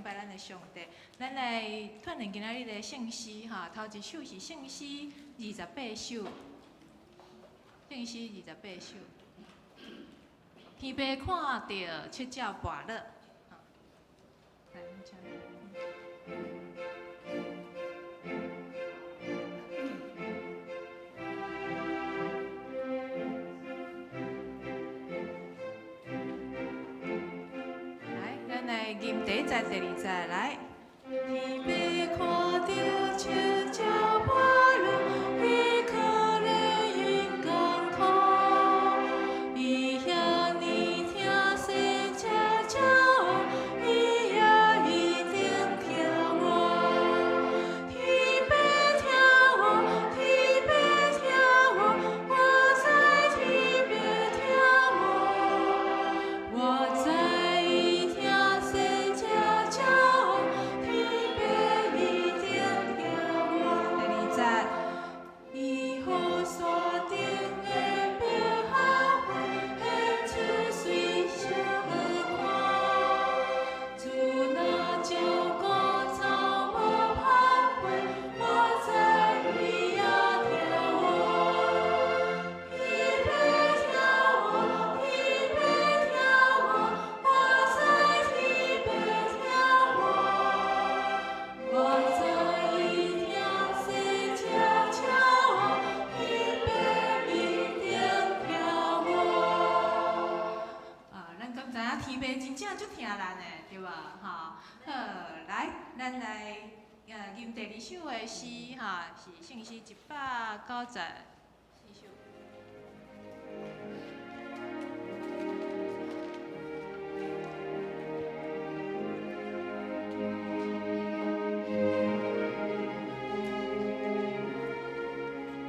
敬拜咱的上帝。咱來鍛鍊今仔日的聖詩，哈，頭一首是聖詩二十八首，聖詩二十八首。天父看著七隻跋落，來，請。來，咱來吟第一節、第二節，來。天父看著七隻跋落，伊可能因艱苦，伊遐爾疼惜才叫我，伊也一定疼我。天父疼我，天父疼我，我知天父疼我。我知伊疼惜才叫我，天父一定疼我。第二節，伊予山頂的白合花顯出水相看。主若照顧草无芳花，我知伊也疼我。天父疼我，天父疼我，我知天父疼我。我知伊疼惜才叫我，天父一定疼我。啊，咱敢知影天父真正足疼咱的，對無？吼，好，來，咱來吟第二首的詩，哈，是聖詩194首。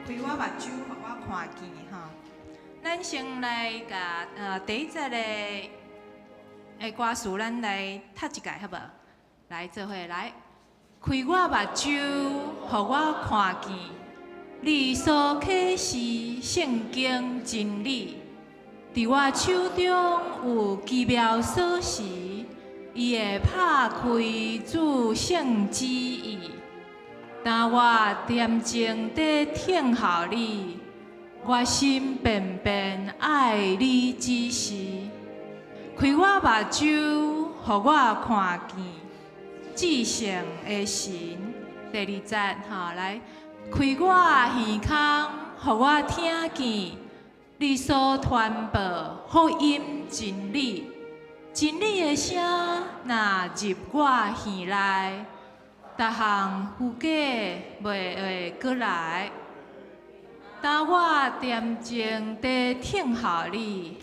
開我目睭，予我看見，吼。咱先來共第一節的歌詞，咱來讀一擺，好無？來，做伙來。開我目睭，予我看見，你所啟示聖經真理，佇我手中有奇妙鎖匙，伊會拍開主聖旨意。當我恬靜佇等候你，我心便便愛你指示。開我目睭，予我看見至聖的神。第二節，吼，來，開我耳孔，予我聽見你所傳報福音真理。真理的聲若入我耳內，逐項虛假袂會閣來。當我恬靜佇等候你，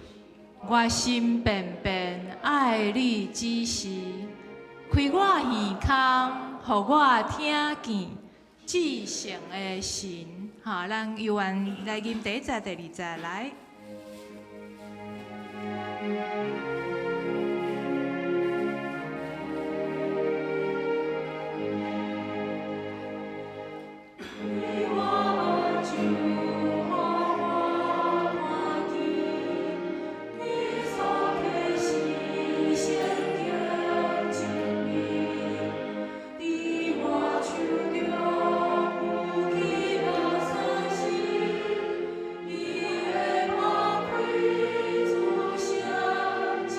我心便便愛你指示。開我耳孔，予我聽見至聖的神。吼，咱猶原來吟第一節、第二節來。開我目睭，予我看見，你所啟示聖經真理，佇我手中有奇妙鎖匙，伊會拍開主聖旨。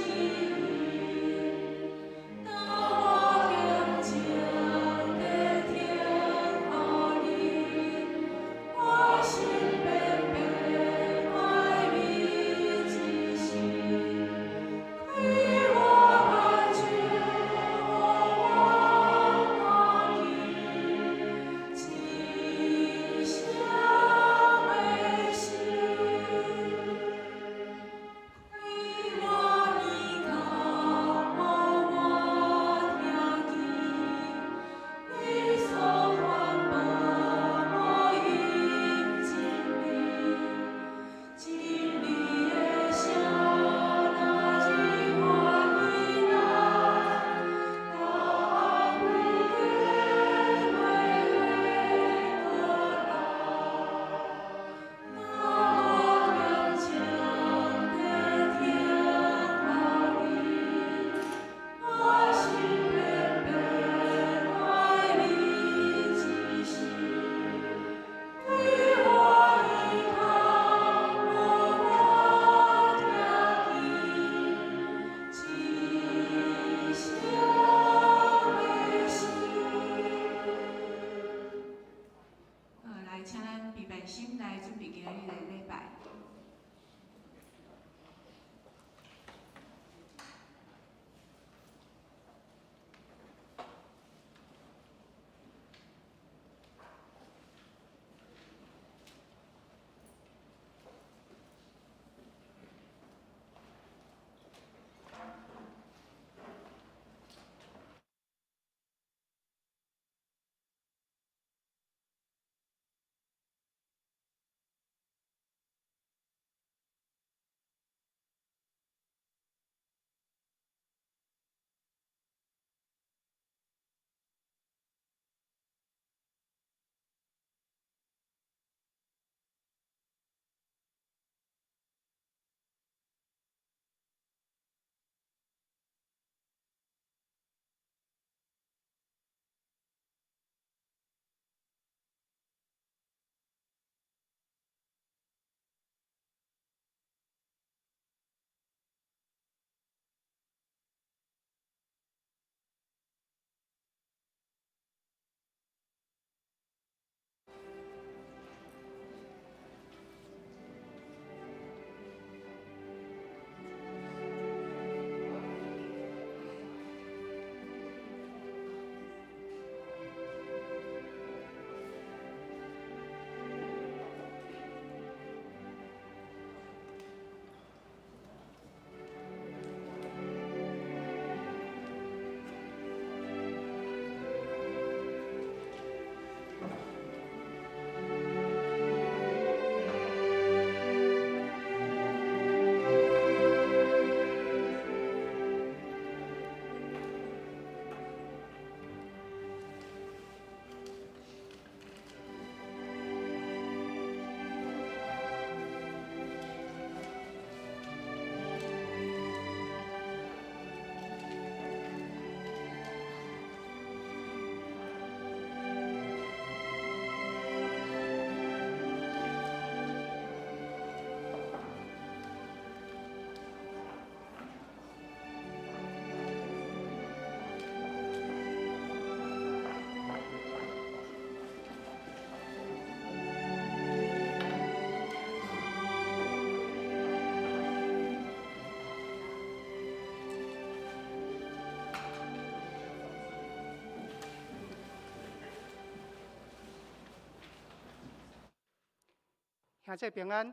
兄弟平安。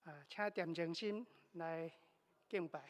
啊，請恬靜心來敬拜。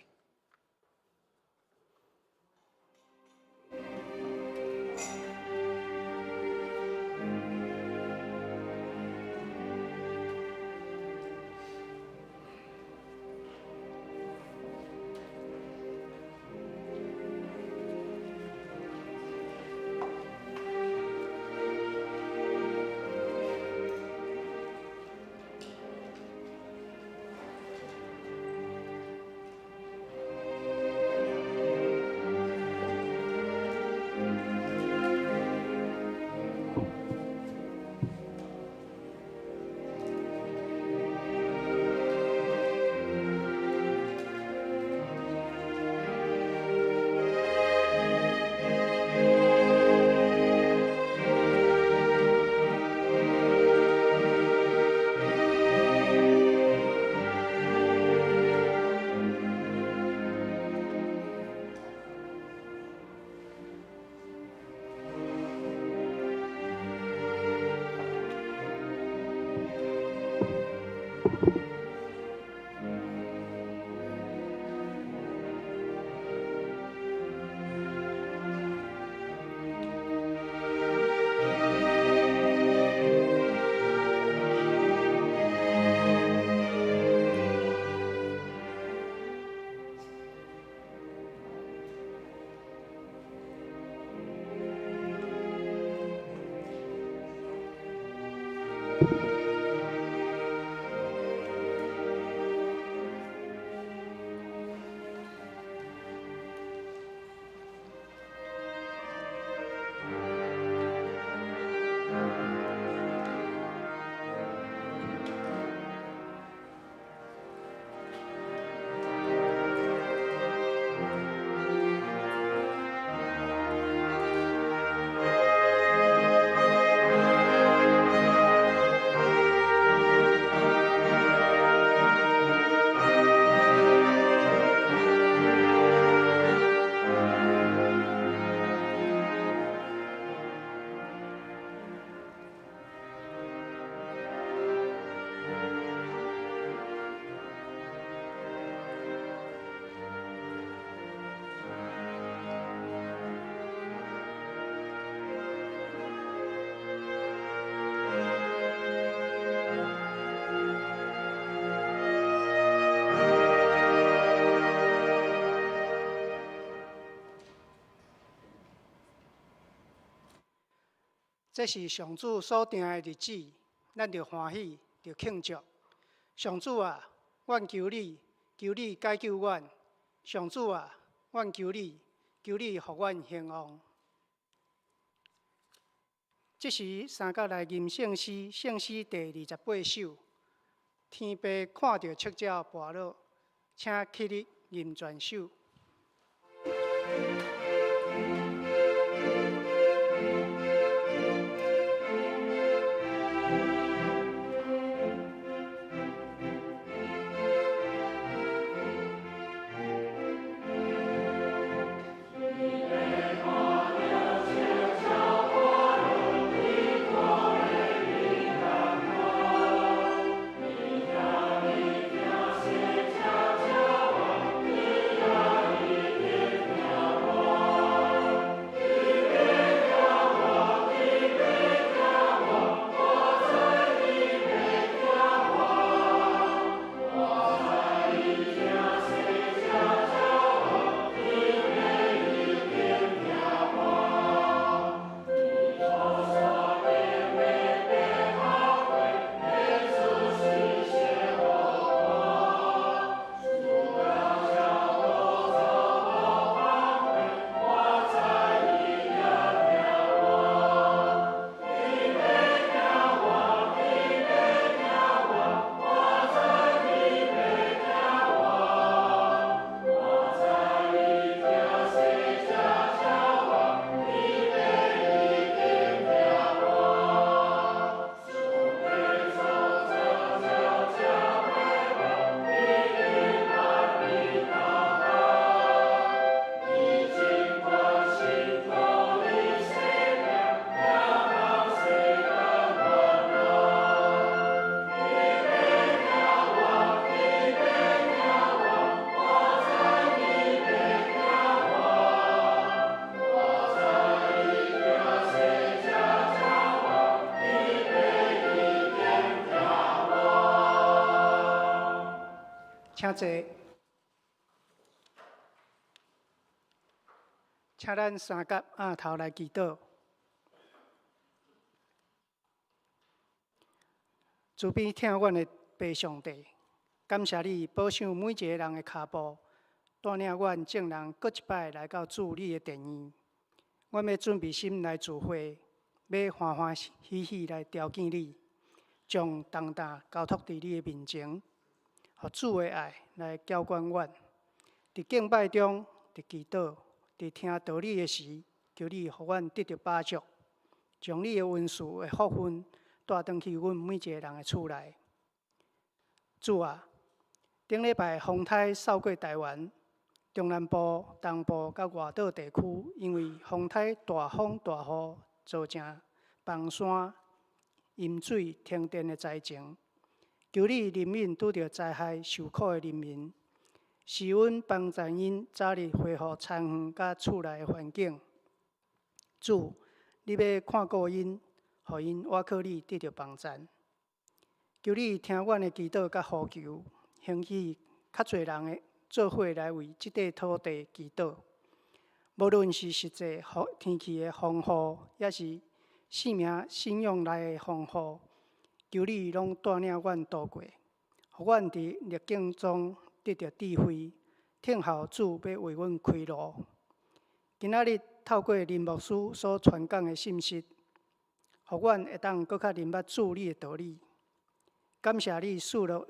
這是上主所定的日子，咱著歡喜，著慶祝。上主啊，阮求你，求你解救阮。上主啊，阮求你，求你予阮興旺。這時，三角來吟聖詩，聖詩第28首。天父看著赤鳥跋落，請起立吟全首。坐。請咱三甲仰頭來祈禱。慈悲疼阮的父上帝，感謝你保守每一个人的跤步，帶領阮眾人閣一擺來到主你的殿院。阮欲準備心來聚會，欲歡歡喜喜來朝見你，將重擔交託佇你的面前，予主的愛來澆灌阮。佇敬拜中，佇祈禱，佇聽道理的時，求你予阮得著飽足，將你的恩賜的福分帶轉去阮每一个人的厝內。主啊，頂禮拜風颱掃過台灣，中南部、東部佮外島地區，因為風颱大風大雨，造成崩山、淹水、停電的災情。求你憐憫拄著災害受苦的人民，施恩幫助𪜶早日恢復田園佮厝內的環境。主，你欲看顧𪜶，予𪜶倚靠你得著幫贊。求你聽阮的祈禱佮呼求，興起較濟人的做伙來為這塊土地祈禱。無論是實際天氣的風雨，抑是生命信仰內的風雨，求你攏帶領阮度過，予阮佇逆境中得著智慧，聽候主欲為阮開路。今仔日透過林牧師所傳講的信息，予阮會當閣較認捌主你的道理。感謝你賜予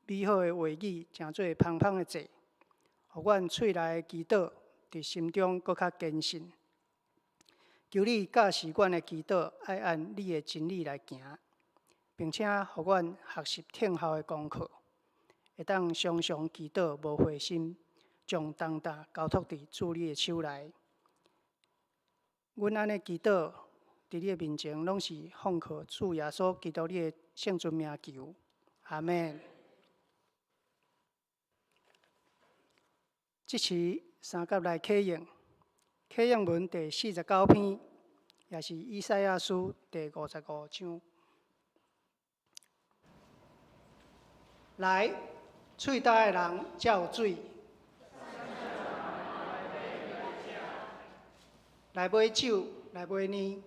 美好的話語，成做芳芳的祭，予阮喙內的祈禱佇心中閣較堅信。求你教示阮的祈禱愛按你的真理來行，並且予阮學習聽候的功課，會當常常祈禱無灰心，將重擔交託佇主你的手內。阮按呢祈禱，佇你的面前，攏是奉靠主耶穌基督你的聖尊名求，阿們。這次三甲來啟應，啟應文第49篇，也是以賽亞書第55章。來，喙焦的人才有水。來買酒，來買奶。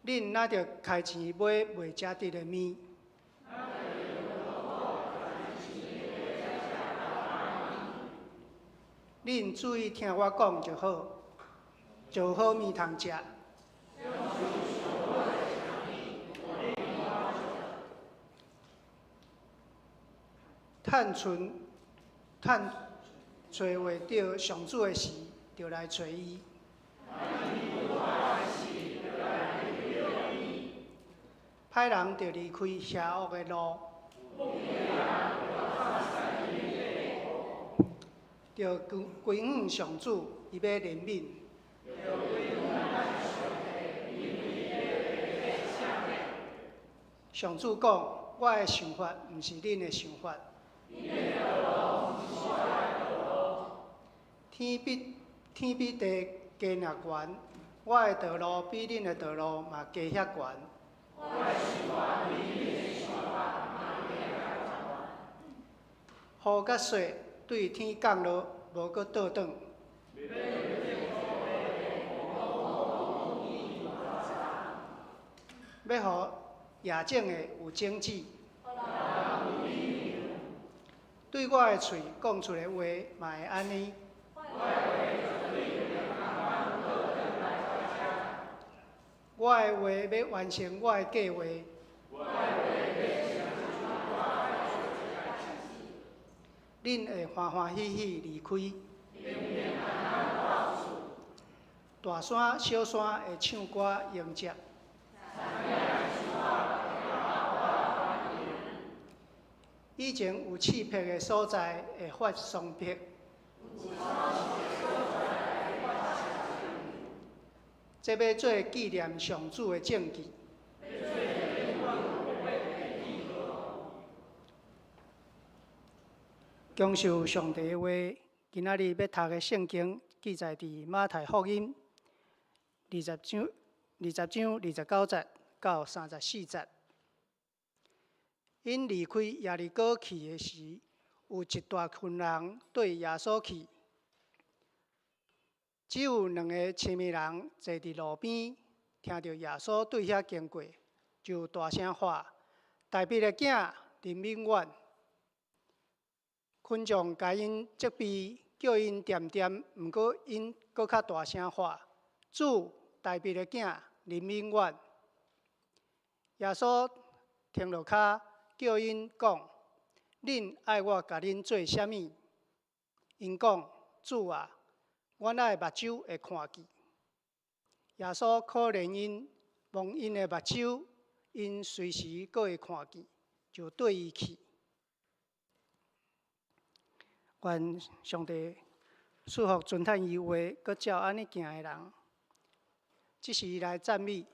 恁若著開錢買袂食得的物？恁注意聽我講就好，就有好物通食。趁春趁揣袂著上主的時，就來揣伊。歹人著離開邪惡的路，著歸向上主，伊欲憐憫。上主講：我的想法毋是恁的想法。天比天比地低若懸，我的道路比恁的道路嘛低遐懸。雨佮雪對天降落，無閣倒轉。欲予野種的有種子。對我的喙講出的話嘛會按呢。我的話欲完成我的計畫。恁會歡歡喜喜離開。大山小山會唱歌迎接。以前有刺柏的所在會發桑柏。這欲做紀念上主的證據。享受上帝的話，今仔日欲讀的聖經記載佇馬太福音二十章29節到34節。𪜶離開耶利哥去的時，有一大群人綴耶穌去。只有兩个痴迷人坐佇路邊，聽著耶穌對遐經過，就大聲喊：大衛的囝，憐憫阮！群眾共𪜶責備，叫𪜶恬恬，毋過𪜶閣較大聲喊：主，大衛的囝，憐憫阮！耶穌停落跤，叫𪜶講：恁愛我共恁做啥物？𪜶講：主啊，阮愛目睭會看見。耶穌可憐𪜶，摸𪜶的目睭，𪜶隨時閣會看見，就綴伊去。願上帝賜福遵趁伊話，閣照按呢行的人。這時來讚美，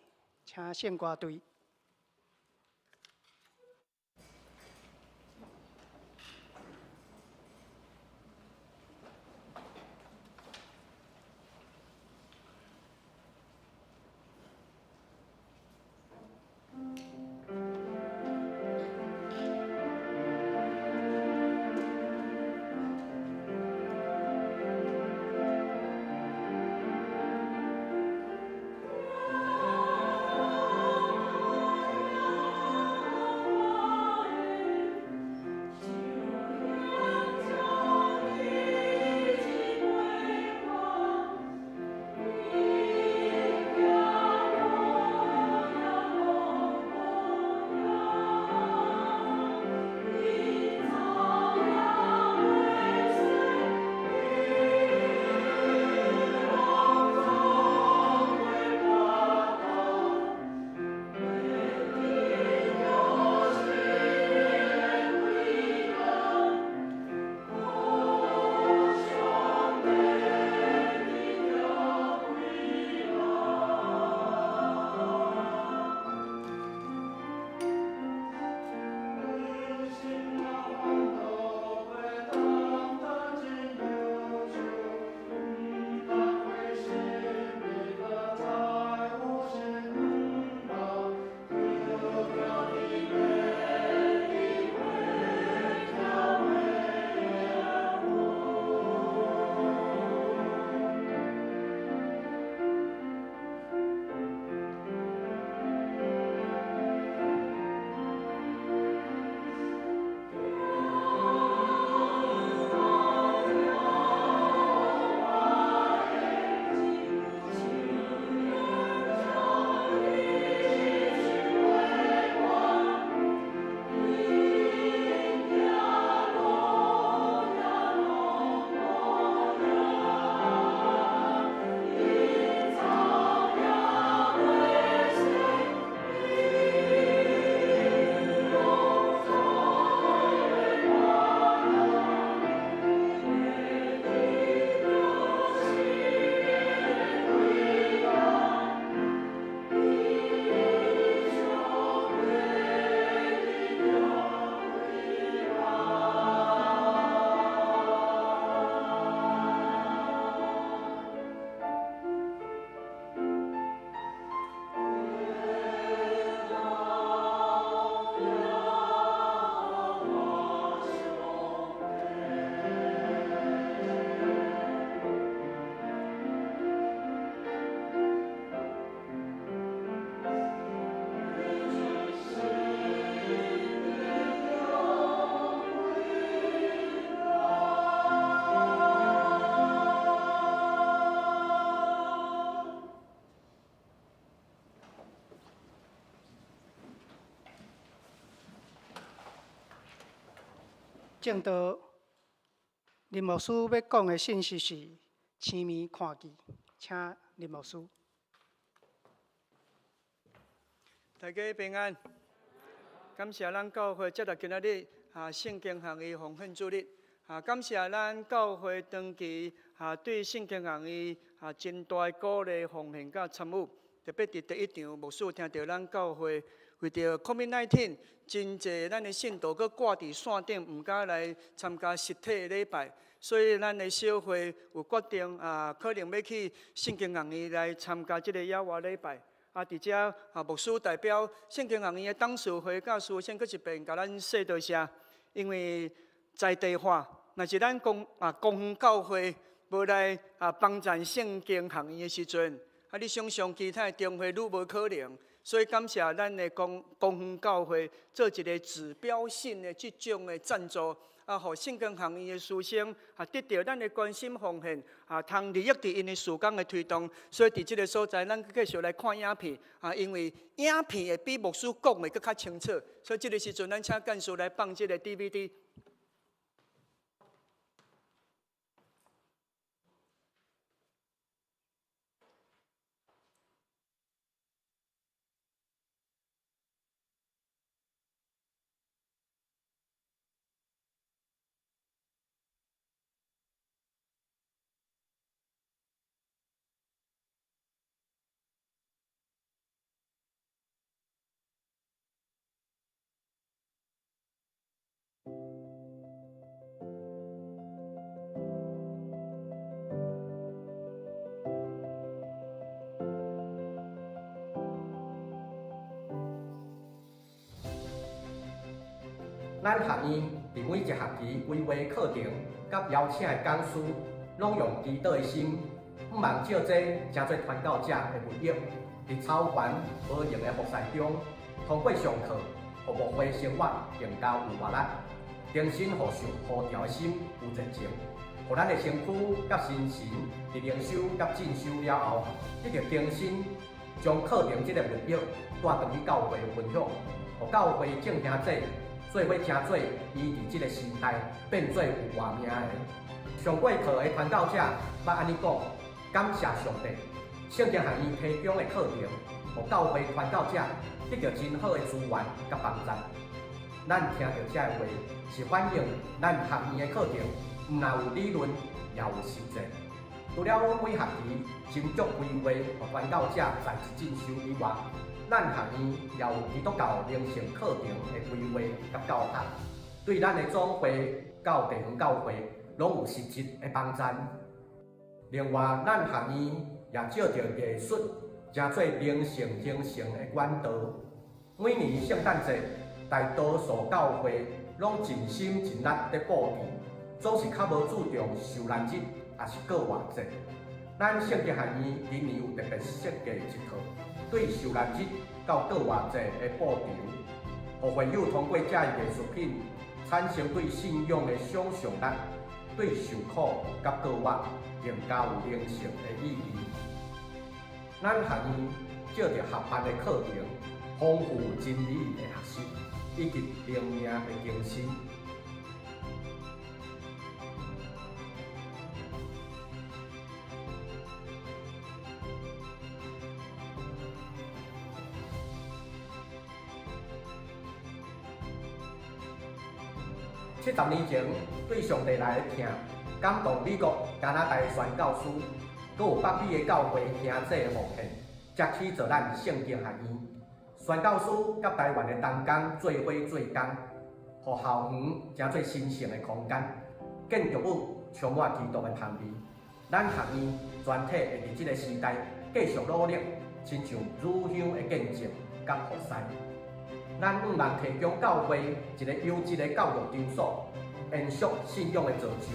請聖歌隊。正道林牧師欲講的信息是痴迷看見，請林牧師。大家平安，感謝咱教會接著今仔日啊聖經學院奉獻主日啊，感謝咱教會長期啊對聖經學院啊真大的鼓勵奉獻佮參與，特別佇第一場牧師聽著咱教會為著 COVID-19，真濟咱的信徒閣掛佇線頂，毋敢來參加實體的禮拜，所以咱的小會有決定啊，可能欲去聖經學院來參加這个野外禮拜。啊，佇遮啊，牧師代表聖經學院的董事會佮師先閣一遍共咱說多謝，因為在地化，若是咱公啊公園教會無來啊幫贊聖經學院的時陣，啊，你想象其他的中會愈無可能。所以感謝咱的公公園教會做一個指標性的這種的贊助。啊，予聖經學院的師生啊，得著咱的關心奉獻啊，通利益佇𪜶的事工的推動。所以佇這個所在，咱繼續來看影片啊，因為影片會比牧師講的閣較清楚。所以這個時陣，咱請幹事來放這個 DVD。咱學院佇每一學期規劃課程，佮邀請的講師，攏用祈禱的心，向望藉這成做傳教者的物業，佇超凡無用的服事中，通過上課，予牧會生活更加有活力，重新予受呼召的心有熱情，予咱的身軀佮心神佇靈修佮進修了後，得著更新，將課程這个物業帶轉去教會分享，予教會眾兄弟做伙成做伊佇這个時代變做有活命的。上過課的傳教者捌按呢講：感謝上帝，聖經學院提供的課程，予教會傳教者得著真好的資源佮幫助。咱聽著這个話，是反映咱學院的課程，毋但有理論，也有實踐。除了每學期斟酌規劃，予傳教者在職進修以外，咱學院也有基督教靈性課程的規劃佮教學，對咱的總會到地方教會攏有實質的幫贊。另外，咱學院也藉著藝術，成做靈性形成的管道。每年聖誕節，大多數教會攏盡心盡力佇布置，總是較無注重受難日，抑是過活節。咱聖經學院今年有特別設計一套，對受難日到過活節的布置，予會友通過這藝術品，產生對信仰的想像力，對受苦佮過活更加有靈性的意義。咱學院藉著合辦的課程，豐富真理的學習，以及靈命的更新。70年前，對上帝來的疼，感動美國、加拿大的宣教師，閣有北美的教會兄弟的奉獻，才起造咱聖經學院。宣教師佮台灣的同工做伙做工，予校園成做神聖的空間，建築物充滿基督的香味。咱學院全體會佇這个時代繼續努力，親像乳香的見證佮服侍。咱向望提供教會一个優質的教育場所，延續信仰的造就。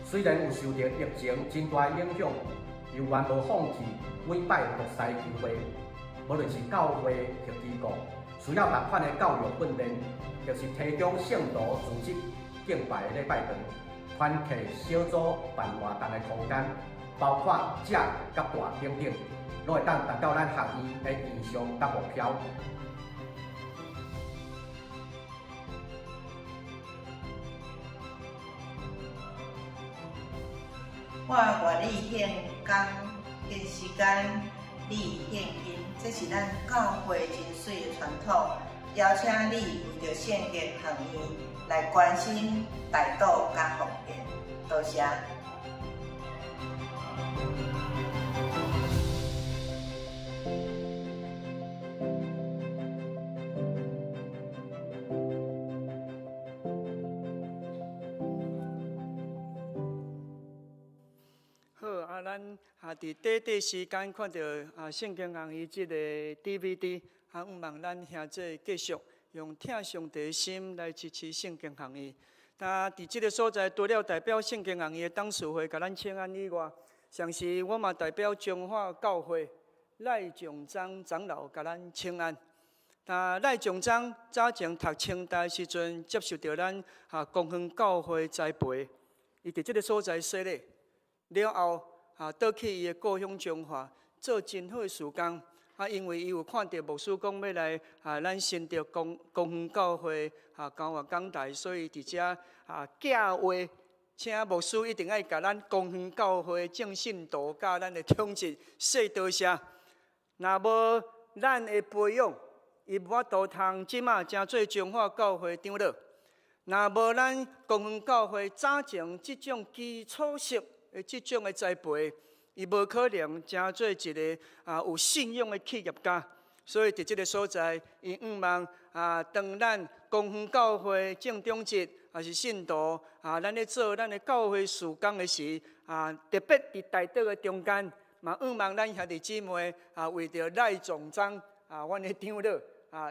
雖然有受著疫情真大的影響，猶原無放棄每擺服侍機會。無論是教會或機構，需要仝款的教育訓練，就是提供聖徒組織敬拜的禮拜堂、團契小組辦活動的空間，包括食佮住等等，攏會當達到咱學院的願想佮目標。我願意獻工、獻時間，你獻金，這是咱教會真媠的傳統。邀請你為著聖經學院來關心、代禱佮奉獻，多謝。好，啊，咱。咱佇短短時間看著聖經學院這個 DVD，向望咱兄弟繼續用疼上帝的心來支持聖經學院。那佇這個所在，除了代表聖經學院的董事會共咱請安以外，同時我嘛代表彰化教會賴炯章長老共咱請安。那賴炯章早前讀清大時陣，接受著咱光遠教會栽培，伊佇這個所在洗禮了後，倒去伊的故鄉彰化做真好的事工。因為伊有看著牧師講欲來咱新竹光光遠教會交換講台，所以佇遮寄話，請牧師一定愛共咱光遠教會眾信徒佮咱的長執說多謝。若無咱的培養，伊無法度通這馬成做彰化教會長老。若無咱光遠教會早前這種基礎式的這種的栽培，伊無可能成做一個有信仰的企業家。所以佇這個所在，伊向望當咱光遠教會正長執抑是信徒咱咧做咱的教會事工的時，特別佇代禱的中間，嘛向望咱兄弟姊妹為著賴總章阮的長老，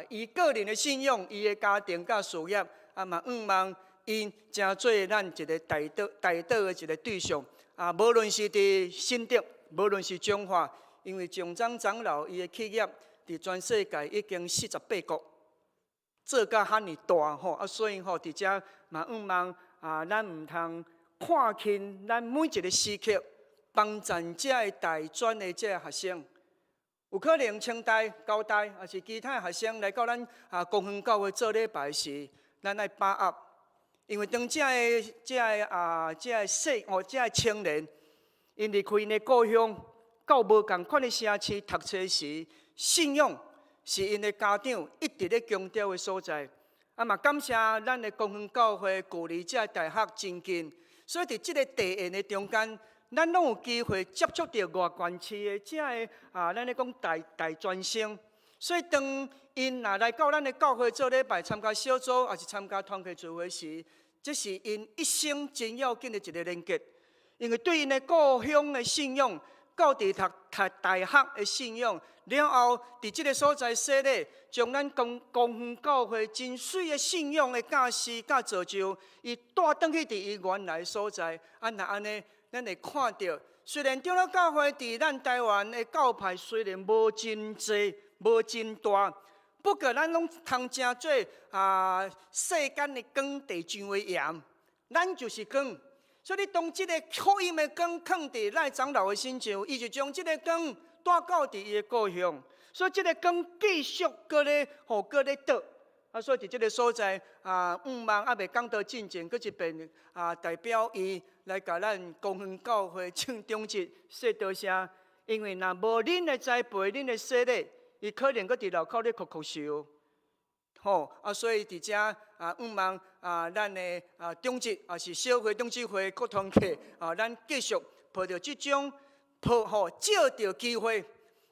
伊個人的信仰，伊的家庭佮事業，嘛向望𪜶成做咱一個代禱代禱的一個對象。無論是佇新竹，無論是彰化，因為炯章長老伊的企業佇全世界已經48國，做甲遐爾大吼，所以吼佇遮嘛向望咱毋通看輕咱每一個時刻幫贊這个大專的這个學生。有可能清大、交大，抑是其他學生來到咱光遠教會做禮拜時，咱愛把握。因為當這個細哦，這个青年，𪜶離開𪜶的故鄉，到無仝款的城市讀冊時，信仰是𪜶的家長一直咧強調的所在。嘛感謝咱的光遠教會距離這个大學真近，所以佇這個地緣的中間，咱攏有機會接觸著外縣市的這个咱咧講大專生。所以當𪜶若來到咱的教會做禮拜、參加小組，抑是參加團契聚會時，這是𪜶一生真要緊的一個連結。因為對𪜶的故鄉的信仰，到佇讀讀大學的信仰，了後佇這個所在洗禮，將咱光光遠教會真媠的信仰的教示、佮造就，伊帶轉去佇伊原來所在。若按呢，咱會看著，雖然長老教會佇咱台灣的教派雖然無真濟、無真大，不過咱攏通成做世間的光、地上的鹽，咱就是光。所以你當這個福音的光囥佇賴長老的身上，伊就將這個光帶到佇伊的故鄉。所以這個光繼續閣咧，予閣咧照。所以佇這個所在向望猶未講到進前，閣一遍代表伊來共咱光遠教會正長執說多謝。因為若無恁的栽培，恁的洗禮，伊可能閣佇樓口咧哭哭笑。吼，所以佇遮向望咱的長執，抑是小會長執會各團契，咱繼續抱著這種抱吼藉著機會，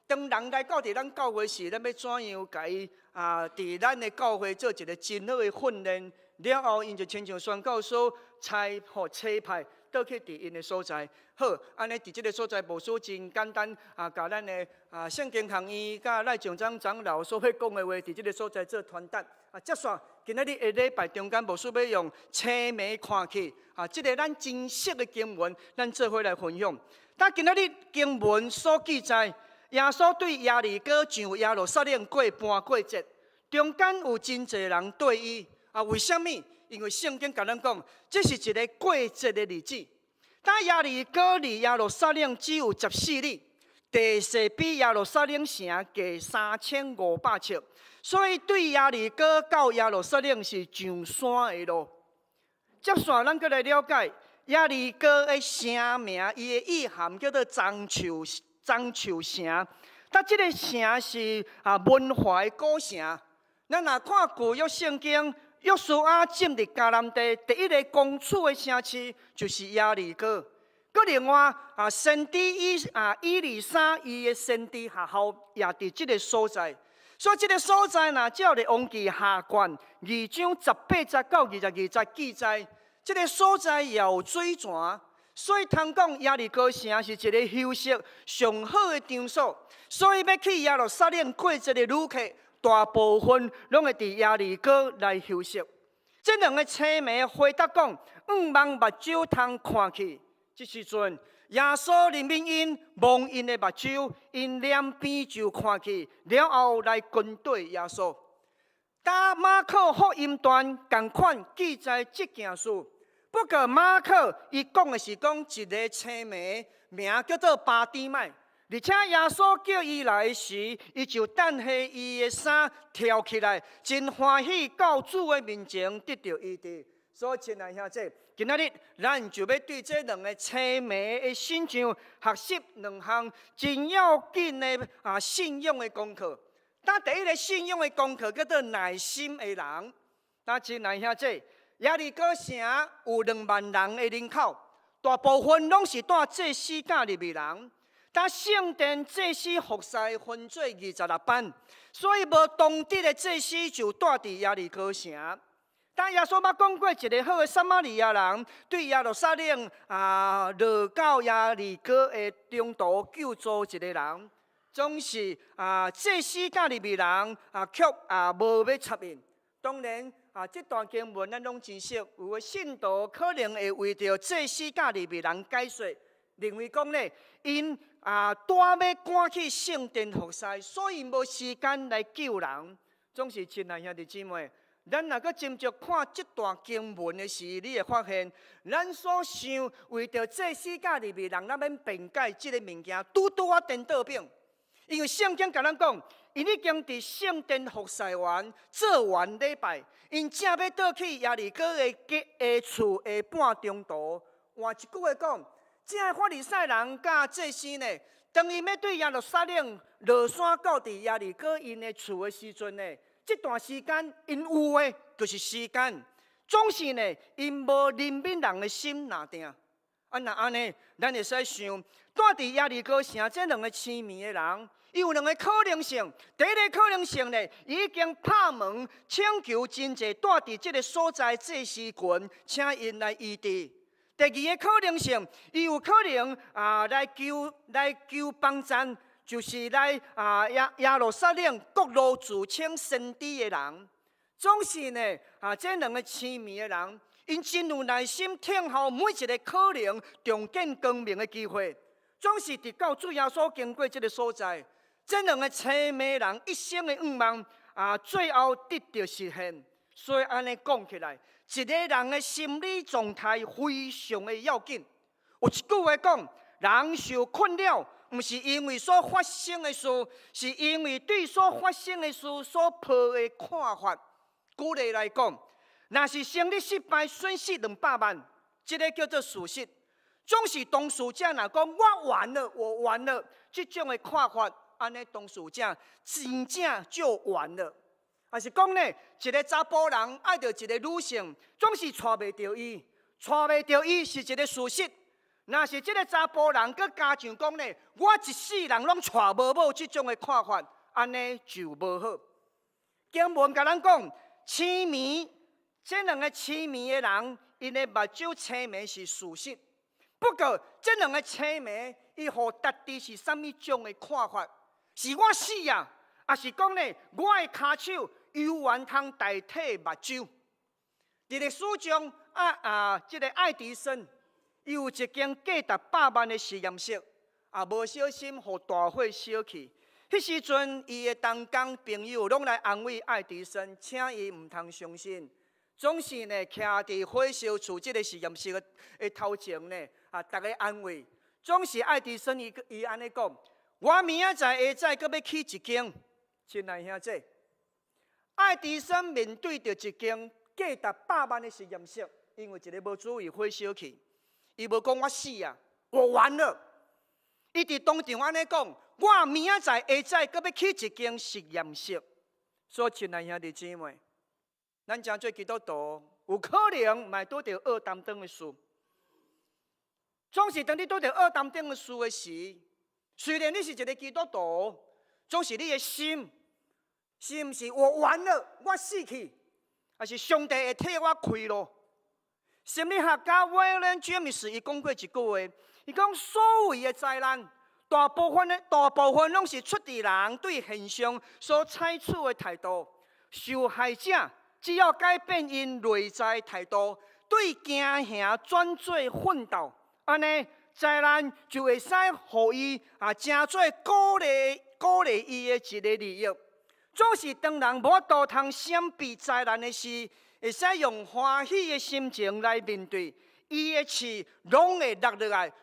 當人來到佇咱教會時，咱欲怎樣共伊佇咱的教會做一個真好的訓練，了後𪜶就親像宣教所差予差派倒去佇𪜶的所在。好，按呢佇這个所在，牧師真簡單共咱的聖經學院佮賴炯章長老所欲講的話，佇這个所在做傳達。接續今仔日的禮拜中間，牧師欲用青盲看去這个咱真熟的經文，咱做伙來分享。但今仔日經文所記載，耶穌對耶利哥上耶路撒冷過盤過節，中間有真濟人綴伊。為啥物？因為聖經共咱講，這是一個過節的日子。但耶利哥離耶路撒冷只有14里，地勢比耶路撒冷城低3500尺，所以對耶利哥到耶路撒冷是上山的路。接續咱閣來了解耶利哥的城名，伊的意涵叫做樟樹樟樹城。但這个城是文化的古城。咱若看舊約聖經，約書亞進入迦南地第一个攻取的城市就是耶利哥。閣另外先知以利沙伊的先知學校也佇這个所在。所以這个所在若照列王記下卷2章18節到22節記載，這个所在也有水泉。所以通講耶利哥城是一個休息上好的場所。所以欲去耶路撒冷過節的旅客，大部分攏會佇耶利哥來休息。這兩个青盲回答講：向望目睭通看去。這時陣，耶穌憐憫𪜶，摸𪜶的目睭，𪜶兩邊就看去，了後來跟綴耶穌。當馬可福音段仝款記載這件事，不過馬可伊講的是講一个青盲，名叫做巴底買，而且耶穌叫伊來時，伊就掷下伊的衫跳起來，真歡喜到主的面前得著醫治。所以，親愛兄弟，今仔日咱就欲對這兩个青盲的身上學習兩項真要緊的信仰的功課。當第一个信仰的功課叫做耐心的人。當親愛兄弟，耶利哥城有2萬人的人口，大部分攏是帶祭司佮利未人。當聖殿祭司服侍分做26班，所以無當地的祭司就蹛佇耶利哥城。當耶穌捌講過一个好的撒瑪利亞人，對耶路撒冷落到耶利哥的中途救助一个人。總是祭司佮利未人卻無欲插𪜶。當然這段經文咱攏真熟，有的信徒可能會為著祭司佮利未人解說，認為講咧，𪜶拄欲趕去聖殿服侍，所以無時間來救人。總是親愛兄弟姊妹，咱若閣斟酌看這段經文的時，你會發現，咱所想為著祭司佮利未人，咱免辯解這个物件，拄拄仔顛倒反。因為聖經共咱講，𪜶已經佇聖殿服侍完、做完禮拜，𪜶正欲倒去耶利哥的厝的半中途。換一句話講，這个法利賽人佮祭司呢，當𪜶欲對耶路撒冷落山到佇耶利哥𪜶的厝的時陣呢，這段時間𪜶有的就是時間，總是呢，𪜶無憐憫人的心若定。若按呢，咱會使想，蹛佇耶利哥城這兩个青盲的人，伊有兩个可能性。第一个可能性呢，伊已經拍門請求真濟蹛佇這个所在祭司群，請𪜶來醫治。第二个可能性，伊有可能來求幫贊，就是來耶路撒冷各路自稱先知的人。總是呢這兩个青盲的人，𪜶真有耐心等候每一个可能重見光明的機會。總是直到主耶穌經過這个所在，這兩个青盲人一生的願望最後得著實現。所以按呢講起來，一个人的心理狀態非常的要緊。有一句話講，人受困擾，毋是因為所發生的事，是因為對所發生的事所抱的看法。舉例來講，若是生意失敗，損失200萬，這个叫做事實。總是當事者若講我完了，我完了，這種的看法，按呢當事者真正就完了。抑是講呢，一个查埔人愛著一个女性，總是娶袂著伊，娶袂著伊是一个事實。若是這个查埔人閣加上講呢，我一世人攏娶無某，這種的看法，按呢就無好。經文共咱講，青盲，這兩个青盲的人，𪜶的目睭青盲是事實。不過，這兩个青盲，伊予家己是啥物種的看法？是我死啊，抑是講呢，我的跤手猶原通代替目睭？佇歷史上這个愛迪生，伊有一間價值百萬的實驗室，無小心予大火燒去。彼時陣，伊的同工朋友攏來安慰愛迪生，請伊毋通傷心。總是呢，徛佇火燒厝這个實驗室的頭前呢，逐家安慰。總是愛迪生伊按呢講：我明仔載下早閣欲起一間。親愛兄弟，愛迪生面對著一間價值百萬的實驗室，因為一个無注意火燒去，伊無講我死啊，我完了。伊佇當場按呢講：我明仔載下早閣欲起一間實驗室。所以，親愛兄弟姊妹，咱成做基督徒，有可能嘛會拄著厄當頂的事。總是當你拄著厄當頂的事的時，雖然你是一个基督徒，總是你的心是毋是我完了，我死去，抑是上帝會替我開路？心理學家威廉詹姆斯伊講過一句話，伊講所謂的災難，大部分攏是出佇人對現象所採取的態度。受害者只要改變𪜶內在態度，對驚嚇轉做奮鬥，按呢災難就會使予伊啊，成做鼓勵伊的一个利益。總是當人無法度通閃避災難的時，會使用歡喜的心情來面對，伊的刺攏會落落來，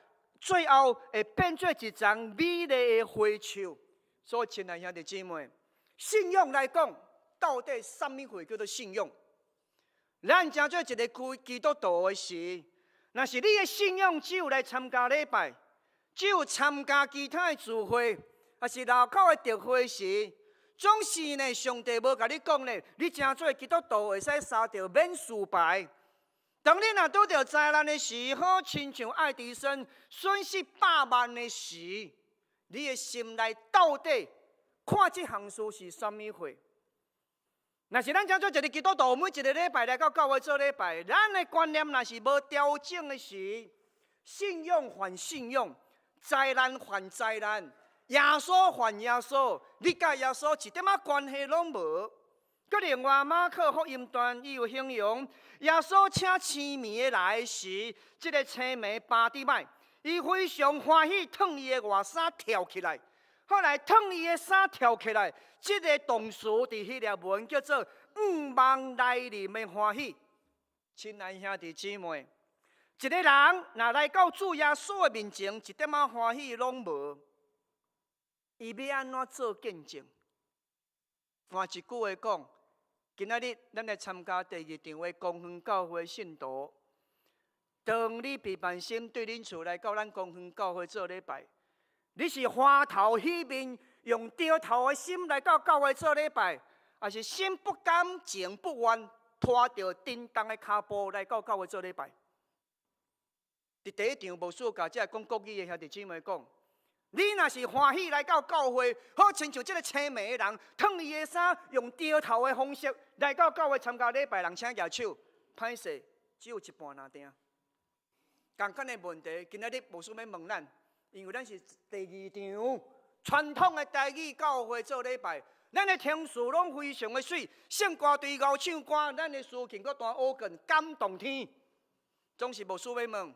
最後會變做一叢美麗的花樹。所以，親愛兄弟姊妹，信仰來講，到底啥物貨叫做信仰？咱成做一个基督徒的時，若是你的信仰只有來參加禮拜，只有參加其他的聚會，抑是樓口的特會時，總是呢，上帝無共你講呢，你成做基督徒會使捎著免事牌。當你若拄著災難的時，好親像愛迪生損失百萬的時，你的心內到底看這項事是啥物貨？若是咱成做一个基督徒，每一个禮拜來到教會做禮拜，咱的觀念若是無調整的時，信仰還信仰，災難還災難，耶穌還耶穌，你佮耶穌一點仔關係攏無。閣另外馬可福音段伊有形容，耶穌請青暝的來時，這个青暝巴蒂麥，伊非常歡喜，脫伊的外衫跳起來。後來脫伊的衫跳起來，這个動詞佇希臘文叫做向望來臨的歡喜。親愛兄弟姊妹，一个人若來到主耶穌的面前，一點仔歡喜攏無，伊欲按怎做見證？換一句話講，今仔日咱來參加第二場的光遠教會信徒，當你平凡心對恁厝來到咱光遠教會做禮拜，你是歡頭喜面，用著頭的心來到教會做禮拜，抑是心不甘情不願，拖著沉重的跤步來到教會做禮拜？佇第一場牧師共這个講國語的兄弟姊妹講，你若是歡喜來到教會，好親像這个青暝的人，脫伊的衫，用著頭的方式來到教會參加禮拜，人請舉手，歹勢，只有一半爾定。仝款的問題，今仔日牧師欲問咱，因為咱是第二場傳統的台語教會做禮拜，咱的聽詞攏非常的媠，聖歌隊𠢕唱歌，咱的司琴閣彈胡琴，感動天。總是牧師欲問，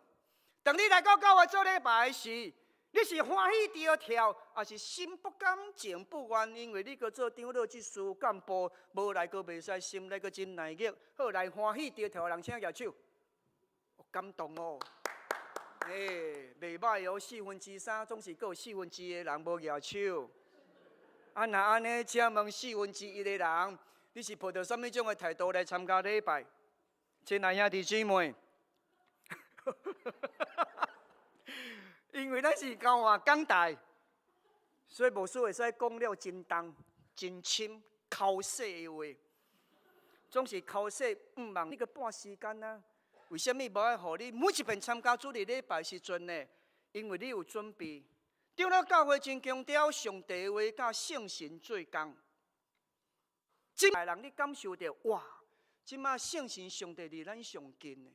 當你來到教會做禮拜時，你是歡喜著跳，抑是心不甘情不願？因為你閣做長老執事幹部，無來閣袂使，心內閣真難熱。好，來歡喜著跳的人，請舉手。感動哦！欸，袂䆀哦，四分之三總是閣有四分之一的人無舉手。啊，若按呢，請問四分之一的人，你是抱著啥物種的態度來參加禮拜？親愛兄弟姊妹。因為咱是交換講台，所以牧師會使講了真重、真深、剾洗的話，總是剾洗毋茫你閣半時間啊？為啥物無愛予你每一遍參加主日禮拜時陣呢？因為你有準備。長老教會真強調上帝話佮聖神做工。這擺人你感受著哇！這馬聖神上帝離咱上近的，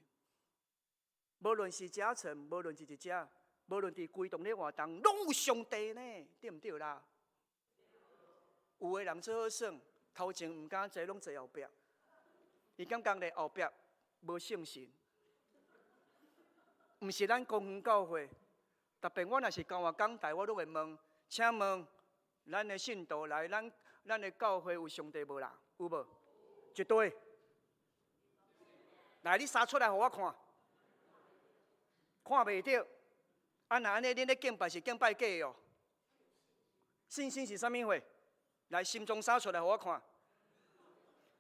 無論是這層，無論是佇遮。無論佇規棟咧活動，攏有上帝呢，對毋對啦？有的人做好耍，頭前毋敢坐，攏坐後壁。伊感覺咧後壁無聖神，毋是咱光遠教會。特別我若是交換講台，我攏會問，請問咱的信徒來，咱的教會有上帝無啦？有無？一對。來，你三出來予我看，看袂著。啊，若按呢，恁咧敬拜是敬拜假的哦。信心是啥物貨？來，心中三出來予我看。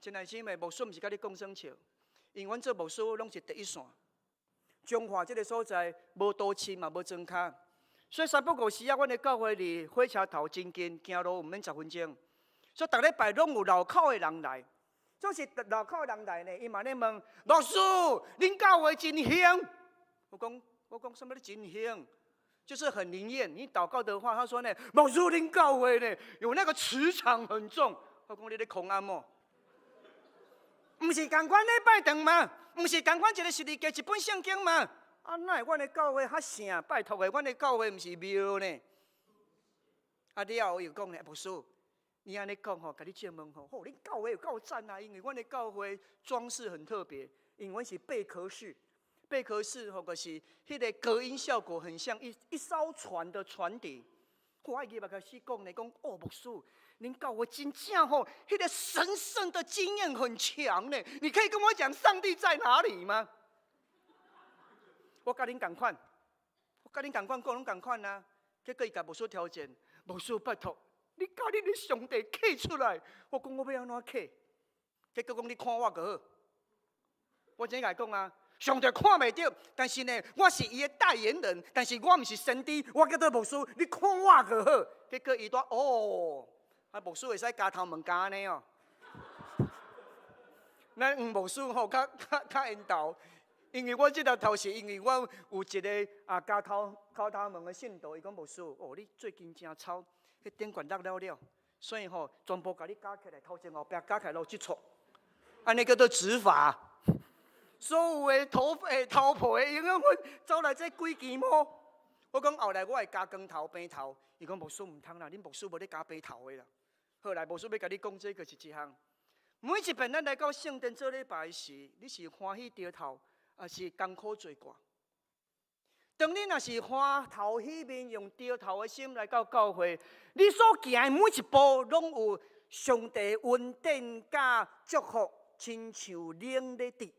親愛姊妹，牧師毋是共你講耍笑，因為阮做牧師攏是第一線。彰化這个所在無都市嘛，無莊跤，所以三不五時啊，阮的教會離火車頭真近，行路毋免10分鐘。所以逐禮拜攏有路口的人來，總是路口的人來呢，伊嘛咧問牧師，恁教會真興。我講啥物真興？就是很靈驗。你禱告的話，他說呢，牧師恁教會呢，有那個磁場很重。我講你咧空暗哦，毋是仝款禮拜堂嗎？毋是仝款一个十字架，一本聖經嗎？啊，哪會阮的教會較聖？拜託的，阮的教會毋是廟呢。啊，了後伊又講呢，牧師，你按呢講吼，共你借問吼，吼，恁教會有夠讚啊！因為阮的教會裝飾很特別，因為阮是貝殼式，貝殼式吼，就是彼个隔音效果很像一艘船的船底。我愛入來開始講呢，講哦，牧師，恁教會真正吼，彼個神聖的經驗很強呢。你可以跟我講上帝在哪裡嗎？我佮恁仝款，我佮恁仝款講攏仝款啊。結果伊共牧師挑戰，牧師拜託，你共恁的上帝刻出來。我講我欲按怎刻？結果講你看我就好。我真共伊講啊，上帝看袂著，但是呢，我是伊的代言人，但是我毋是先知，我叫做牧師，你看我就好。結果伊拄哦，啊牧師會使加頭毛加按呢哦。咱黃牧師吼較較較緣投。因為我這粒頭是因為我有一個啊加頭加頭毛的信徒，伊講牧師，哦，你最近真臭，彼頂懸落了了，所以吼全部共你加起來，頭前後壁加起來攏這撮，按呢叫做植髮。所有的頭髮頭皮的營養分走來這幾支毛。我講後來我會加光頭平頭，伊講牧師毋通啦，恁牧師無咧加平頭的啦。後來牧師欲共你講這個是一項，每一遍咱來到聖殿做禮拜時，你是歡喜著頭，抑是艱苦做掛？當你若是歡頭喜面，用著頭的心來到教會，你所行的每一步，攏有上帝恩典佮祝福，親像冷咧滴。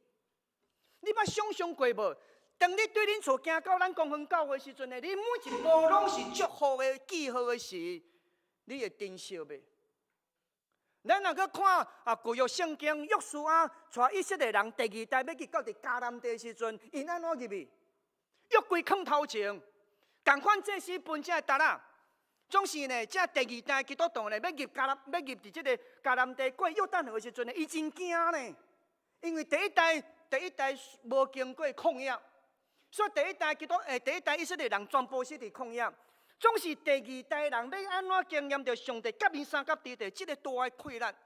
你捌想象過無？當你對恁厝行到咱光復教會時陣呢，你每一步攏是祝福的記號的時，你會珍惜袂？咱若閣看啊，舊約聖經約書亞帶以色列人第二代欲去到佇迦南地時陣，𪜶按怎入去？約櫃囥頭前，仝款祭司分這個擔仔，總是呢，這第二代基督徒呢，欲入迦南，欲入佇這个迦南地過約旦河的時陣呢，伊真驚呢，因為第一代無經過曠野，所以第一代基督第一代以色列人全部死佇曠野。總是第二代人欲按怎經驗著上帝佮𪜶相佮佇佇這个大的困難。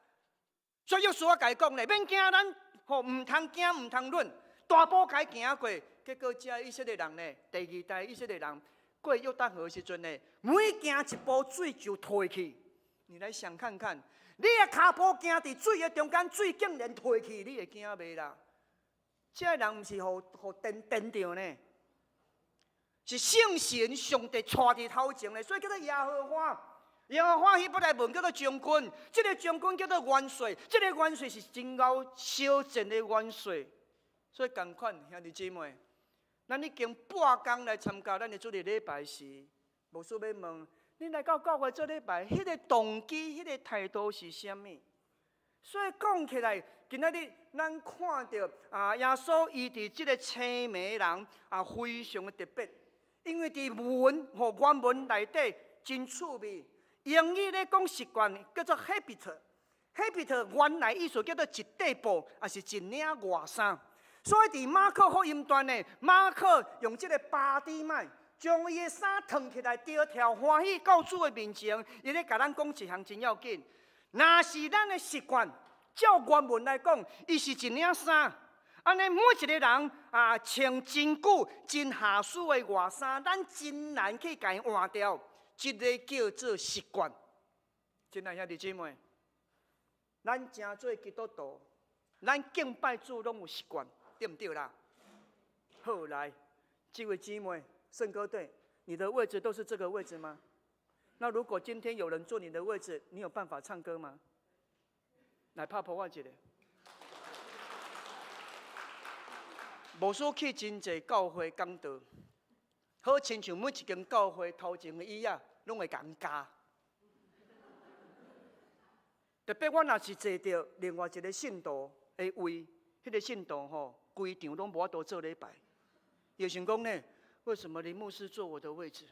所以約書亞共伊講咧，免驚咱吼，毋通驚，毋通忍，大步共伊行過。結果這以色列人呢，第二代以色列人過約旦河的時陣呢，每行一步水就退去。你來想看看，你的跤步行佇水的中間，水竟然退去，你會驚袂啦？這个人毋是予予電電著呢，是聖神上帝帶佇頭前的，所以叫做耶和華。耶和華希伯來文叫做將軍，這个將軍叫做元帥，這个元帥是真𠢕相戰的元帥。所以仝款兄弟姊妹，咱已經半工來參加咱的主日禮拜時，牧師欲問你來到教會做禮拜，彼个動機、彼个態度是啥物？所以講起來，今仔日咱看著啊，耶穌伊佇這个青盲人啊，非常的特別，因為佇文吼原文內底真趣味。英語咧講習慣叫做 habit，habit 原來意思叫做一塊布，抑是一領外衫。所以佇馬可福音段呢，馬可用這个巴底買將伊的衫脫起來，著跳歡喜到主的面前，伊咧共咱講一項真要緊。若是咱的習慣，照原文來講，伊是一領衫。按呢，每一个人啊，穿真久、真合適的外衫，咱真難去共伊換掉。這个叫做習慣。親愛兄弟姊妹，咱成做基督徒，咱敬拜主攏有習慣，對毋對啦？好來，這位姊妹，聖歌隊，你的位置都是這個位置嗎？那如果今天有人坐你的位置，你有辦法唱歌嗎？來拍噗仔一下。牧師去真濟教會講道，好親像每一間教會頭前的椅仔，攏會共加。特別我若是坐著另外一个信徒的位，彼个信徒吼，規場攏無法度做禮拜。伊就想講呢，為什麼林牧師坐我的位置？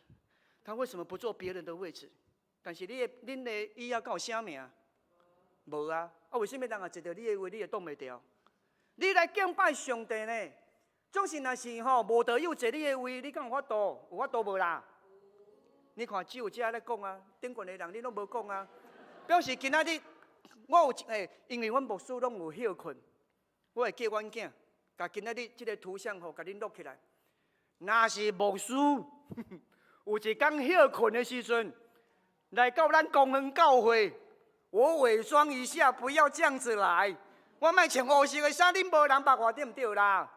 他為什麼不坐別人的位置？但是你的、恁的椅仔敢有寫名？無啊！啊，為什麼人若坐著你的位，你會擋袂牢？你來敬拜上帝呢？總是若是吼無道友坐你的位，你敢有法度？有法度無啦？你看只有遮咧講啊，頂懸的人你攏無講啊。表示今仔日我有一個，因為阮牧師攏有歇睏，我會叫阮囝共今仔日這个圖像吼，共恁錄起來。若是牧師有一工歇睏的時陣，來到咱公園教會，我偽裝一下，不要這樣子來。我莫穿烏色的衫，恁無人捌我對毋對啦？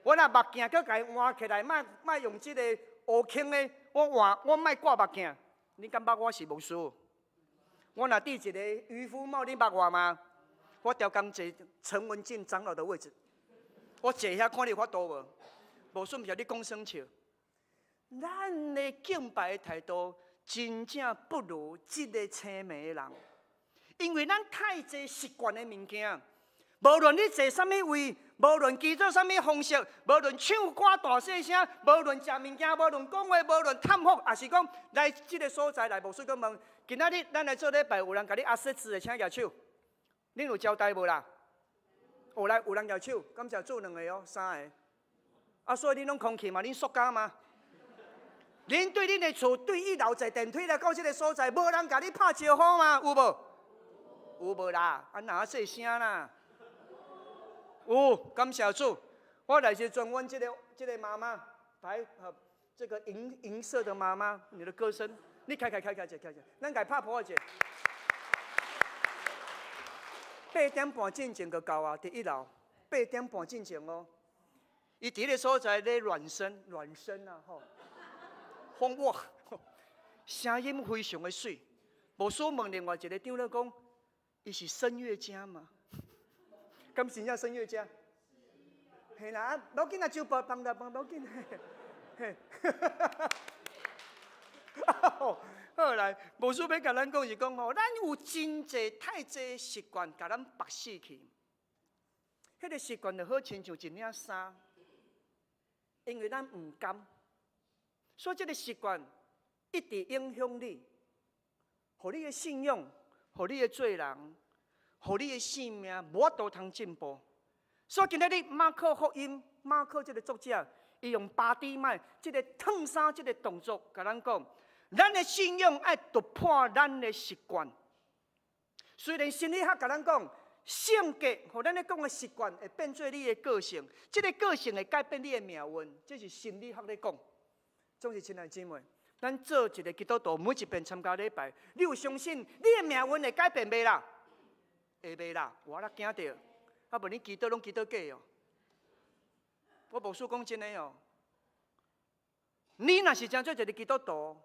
我若目鏡閣共伊換起來，莫莫用這個烏青的，我換我莫掛目鏡。你敢捌我是牧師？我若戴一個漁夫帽，你捌我嗎？我刁工坐陳文進長老的位置，我坐遐看你有法度無？無順便你講耍笑。咱的敬拜的態度，真正不如這个青盲的人，因為咱太濟習慣的物件，無論你坐啥物位，無論祈禱啥物方式，無論唱歌大細聲，無論食物件，無論講話，無論探訪，抑是講來這个所在來，牧師閣問，今仔日咱來做禮拜，有人共你阿說字的，請舉手。恁有交代無啦？有來有人舉手，感謝主兩个哦，三个。啊，所以恁攏空氣嘛？恁塑膠嗎？恁對恁的厝對一樓坐電梯來到這个所在，無人共你拍招呼嗎？有無？有無啦？啊，哪細聲啦？有，感謝主。我來時陣，阮這个媽媽，來，這個銀銀色的媽媽，你的歌聲，你開開開開者開者，咱共拍噗仔者。八點半進前就到啊，佇一樓，八點半進前哦。伊佇彼个所在咧暖身，暖身啊吼，風哇，聲音非常的媠。無輸問另外一个長老講，伊是聲樂家嗎？敢真正聲樂家？嘿啦，無要緊啊，酒放放啦，放無要緊。嘿，好來，牧師欲共咱講是講吼，咱有真濟太濟習慣，共咱縛死去。彼个習慣就好親像一領衫，因為咱毋甘，所以這个習慣一直影響你，予你的信仰，予你的做人，予你的生命無法度通進步。所以今仔日馬可福音，馬可這个作者，伊用巴底買這个脫衫這个動作，共咱講，咱的信仰愛突破咱的習慣。雖然心理學共咱講，性格予咱咧講的習慣會變做你的個性，這个個性會改變你的命運，這是心理學咧講。總是親愛姊妹，咱做一个基督徒，每一遍參加禮拜，你有相信你的命運會改變袂啦？會袂啦？我咧驚著，啊無你祈禱攏祈禱假哦。我牧師講真的哦，你若是成做一个基督徒，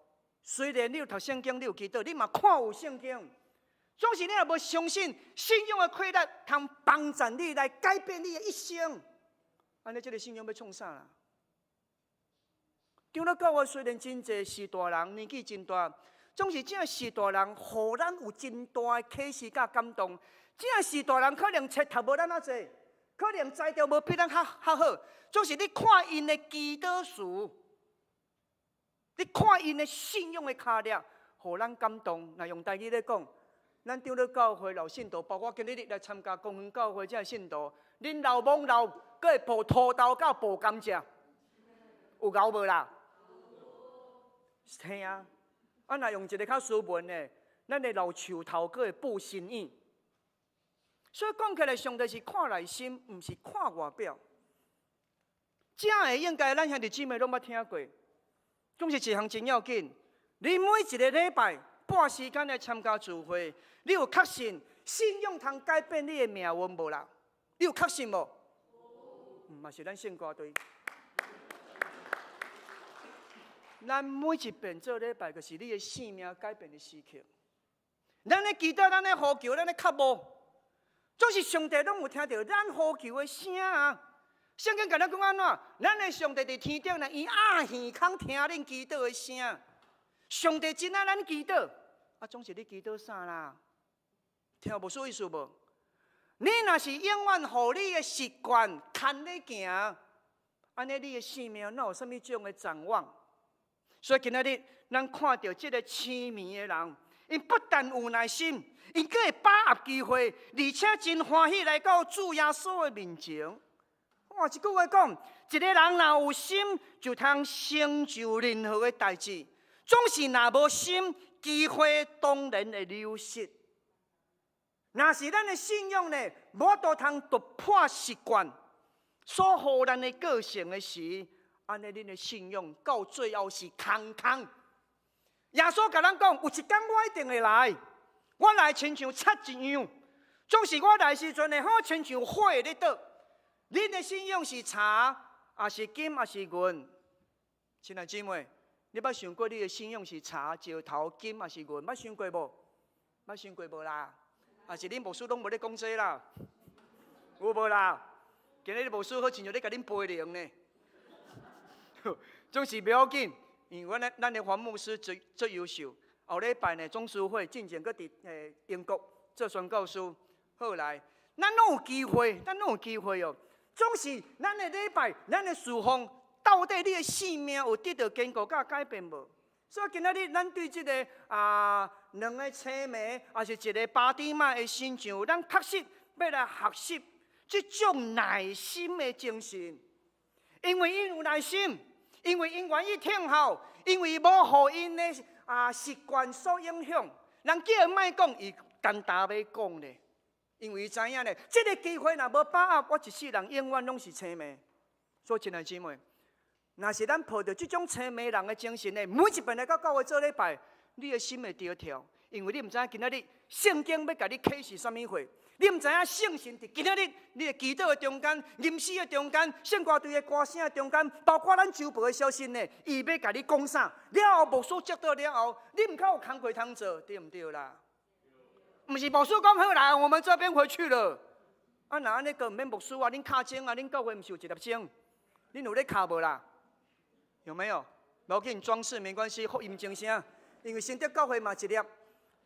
雖然你有讀聖經，你有祈禱，你嘛看有聖經，總是你若無相信信仰的氣力，通幫助你來改變你的一生，按呢這个信仰欲創啥啦？長老教會雖然真濟是大人，年紀真大，總是這是大人，予咱有真大的啟示佮感動。這是大人可能冊讀無咱遐濟，可能才調無比咱較較好。總是你看𪜶的祈禱詞，你看𪜶的信仰的跤力，予咱感動。若用台語咧講，咱長老教會老信徒，包括今日來參加公園教會這信徒，恁老罔老，閣會抱土豆佮抱甘蔗，有𠢕無啦？嘿啊！啊，若用一个較斯文的，咱的老樹頭閣會布身影。所以講起來，上帝是看內心，毋是看外表。這个應該咱兄弟姊妹攏捌聽過，總是一項真要緊。你每一个禮拜撥時間來參加聚會，你有確信信仰通改變你的命運無啦？你有確信無？嘛是咱聖歌隊。咱每一遍做禮拜，就是你的生命改變的時刻。咱咧祈禱，咱咧呼求，咱咧磕無，總是上帝攏有聽著咱呼求的聲啊！聖經共咱講按怎？咱的上帝佇天頂呢，伊掩耳孔聽恁祈禱的聲。上帝真愛咱祈禱，啊，總是你祈禱啥啦？聽無啥意思無？你若是永遠予你的習慣牽你行，按呢你的生命哪有啥物種的展望？所以今仔日咱看著這个痴迷的人，𪜶不但有耐心，𪜶閣會把握機會，而且真歡喜來到主耶穌的面前。哇！一句話講，一个人若有心，就通成就任何的代誌；總是若無心，機會當然會流失。若是咱的信仰呢，無法度通突破習慣。所予咱的個性的時，按呢恁的信仰到最後是空空。耶穌共咱講，有一工我一定會來，我來親像賊一樣，總是我來時陣會好親像火咧倒。恁的信仰是柴，抑是金，抑是銀？親愛姊妹，你捌想過你的信仰是柴、石頭、金，抑是銀？捌想過無？捌想過無啦？抑是恁牧師攏無咧講這啦？有無啦？今日牧師好親像咧共恁培靈呢。總是袂要緊，因為咱的黃牧師最最優秀。後禮拜呢，總書會進前閣佇英國做宣教師。好來，咱攏有機會，咱攏有機會哦。總是咱的禮拜，咱的侍奉，到底你的生命有得到堅固佮改變無？所以今仔日咱對這个兩个青盲，抑是一个巴底買的身上，咱確實欲來學習這種耐心的精神，因為𪜶有耐心，因為𪜶願意聽候，因為無予𪜶的習慣所影響。人叫𪜶莫講，伊干焦欲講咧，因為伊知影咧，這个機會若無把握，我一世人永遠攏是青盲。所以，親愛姊妹，若是咱抱著這種青盲人的精神呢，每一遍來到教會做禮拜，你的心會著跳，因為你毋知影今仔日聖經欲共你啟示啥物貨，你毋知影聖神佇今仔日你的祈禱的中間、吟詩的中間、聖歌隊的歌聲的中間，包括咱周報的消息呢，伊欲共你講啥？了後牧師接到了後，你毋較有工課通做，對毋對啦？毋是牧師講好啦，我們這邊回去了。啊，若按呢閣毋免牧師啊，恁敲鐘啊，恁教會毋是有一粒鐘？恁有咧敲無啦？有沒有？無要緊，裝飾沒關係，福音鐘聲。因為新竹教會嘛一粒，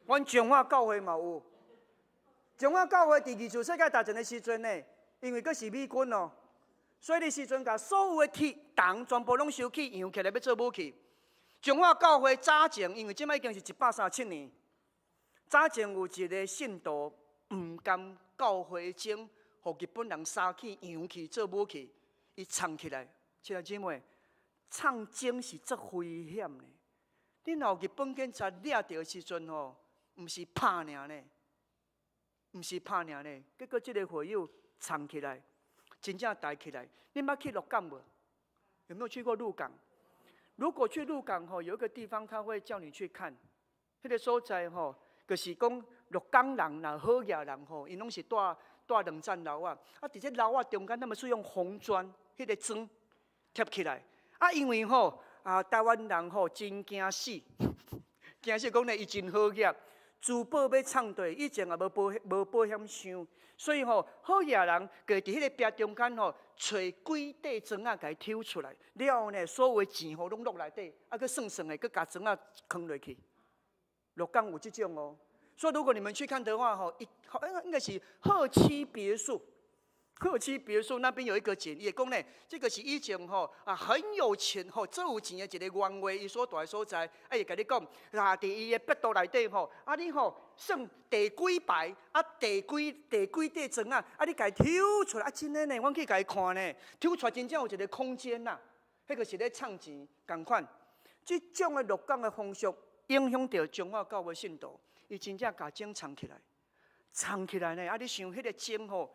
阮彰化教會嘛有。彰化教會佇二次世界大戰的時陣呢，因為閣是美軍哦，所以彼時陣共所有的鐵銅全部攏收去，揚起來欲做武器。彰化教會早前，因為這擺已經是137年，早前有一个信徒毋甘教會鐘，予日本人殺去揚去做武器，伊藏起來。親愛姊妹，藏鐘是足危險的。你若有日本警察掠著的時陣吼，毋是拍爾呢，毋是拍爾呢。結果這个會友藏起來，真正帶起來。你捌去鹿港無？有沒有去過鹿港？如果去鹿港吼，有一個地方他會叫你去看，彼个所在吼，就是講鹿港人若好額人吼，𪜶攏是蹛蹛兩層樓仔，啊，佇這樓仔中間，他們是用紅磚彼个磚貼起來。啊，因為吼台灣人吼真驚死，驚死講咧，伊真好額，珠寶欲藏地，以前也無保險箱，所以吼好額人就佇彼个壁中間吼，揣幾塊磚仔共伊抽出來，了後呢，所有的錢吼攏落內底，啊，閣算算的，閣共磚仔囥落去。鹿港有這種哦，所以如果你們去看的話，吼，一應該是鶴棲別墅。鶴棲別墅那邊有一個井，伊會講呢，這個是以前吼很有錢吼，足有錢的一个冤家，伊所蹛的所在，啊，伊共你講，啊，佇伊的壁圖內底吼，啊，你吼算第幾排，啊，第幾塊磚仔，啊，你共伊抽出來，啊，真的呢，阮去共伊看呢，抽出來真正有一个空間呐，彼个是咧藏錢，仝款。這種的鹿港的風俗影響著彰化教會信徒，伊真正共鐘藏起來，藏起來呢，啊，你想彼个鐘吼，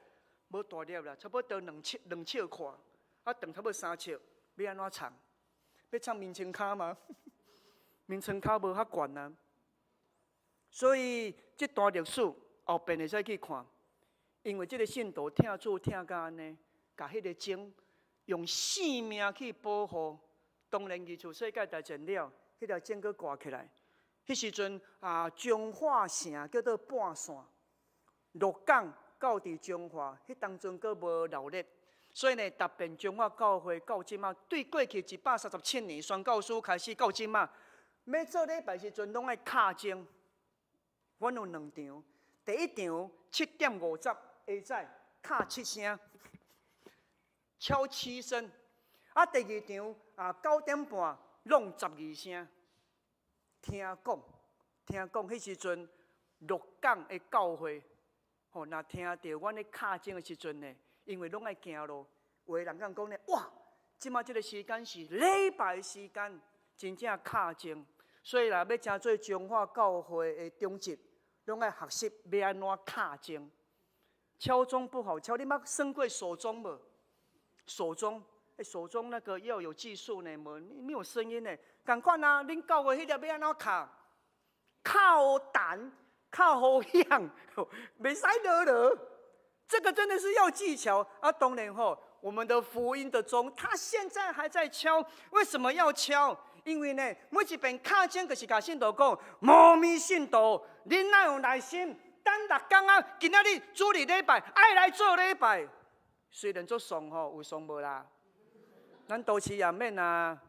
無大粒啦，差不多兩尺寬，啊，長差不多3尺，欲按怎藏？欲藏眠床跤嗎？眠床跤無遐懸啊。所以這段歷史後邊會使去看，因為這个信徒疼主疼甲按呢，共彼个鐘用性命去保護。當然，二次世界大戰了，彼條鐘閣掛起來。彼時陣啊，彰化城叫做半線，鹿港到佇彰化，彼當陣閣無鬧熱，所以呢，踏遍彰化教會到這馬，對過去137年宣教師開始到這馬，欲做禮拜時陣攏愛敲鐘。阮有兩場，第一場7點50下早敲七聲，敲七聲。啊，第二場啊9點半攏12聲。聽講，彼時陣鹿港的教會，吼，若聽著阮咧敲鐘的時陣呢，因為攏愛行路，有的人講講咧，哇，這馬這个時間是禮拜時間，真正敲鐘。所以啦，欲成做彰化教會的長執，攏愛學習欲按怎敲鐘。敲鐘不好敲，你捌算過手鐘無？手鐘，欸，手鐘那個要有技術呢，無沒有聲音呢。仝款啊，恁教會彼粒欲按怎敲？敲彈，敲予響，袂使落落。這個真的是要技巧啊！當然吼，我們的福音的鐘，它現在還在敲。為什麼要敲？因為呢，每一遍敲鐘就是共信徒講，無物信徒，恁愛有耐心，等六工啊，今仔日主日禮拜愛來做禮拜。雖然足爽吼，有爽無啦？咱都市也免啊，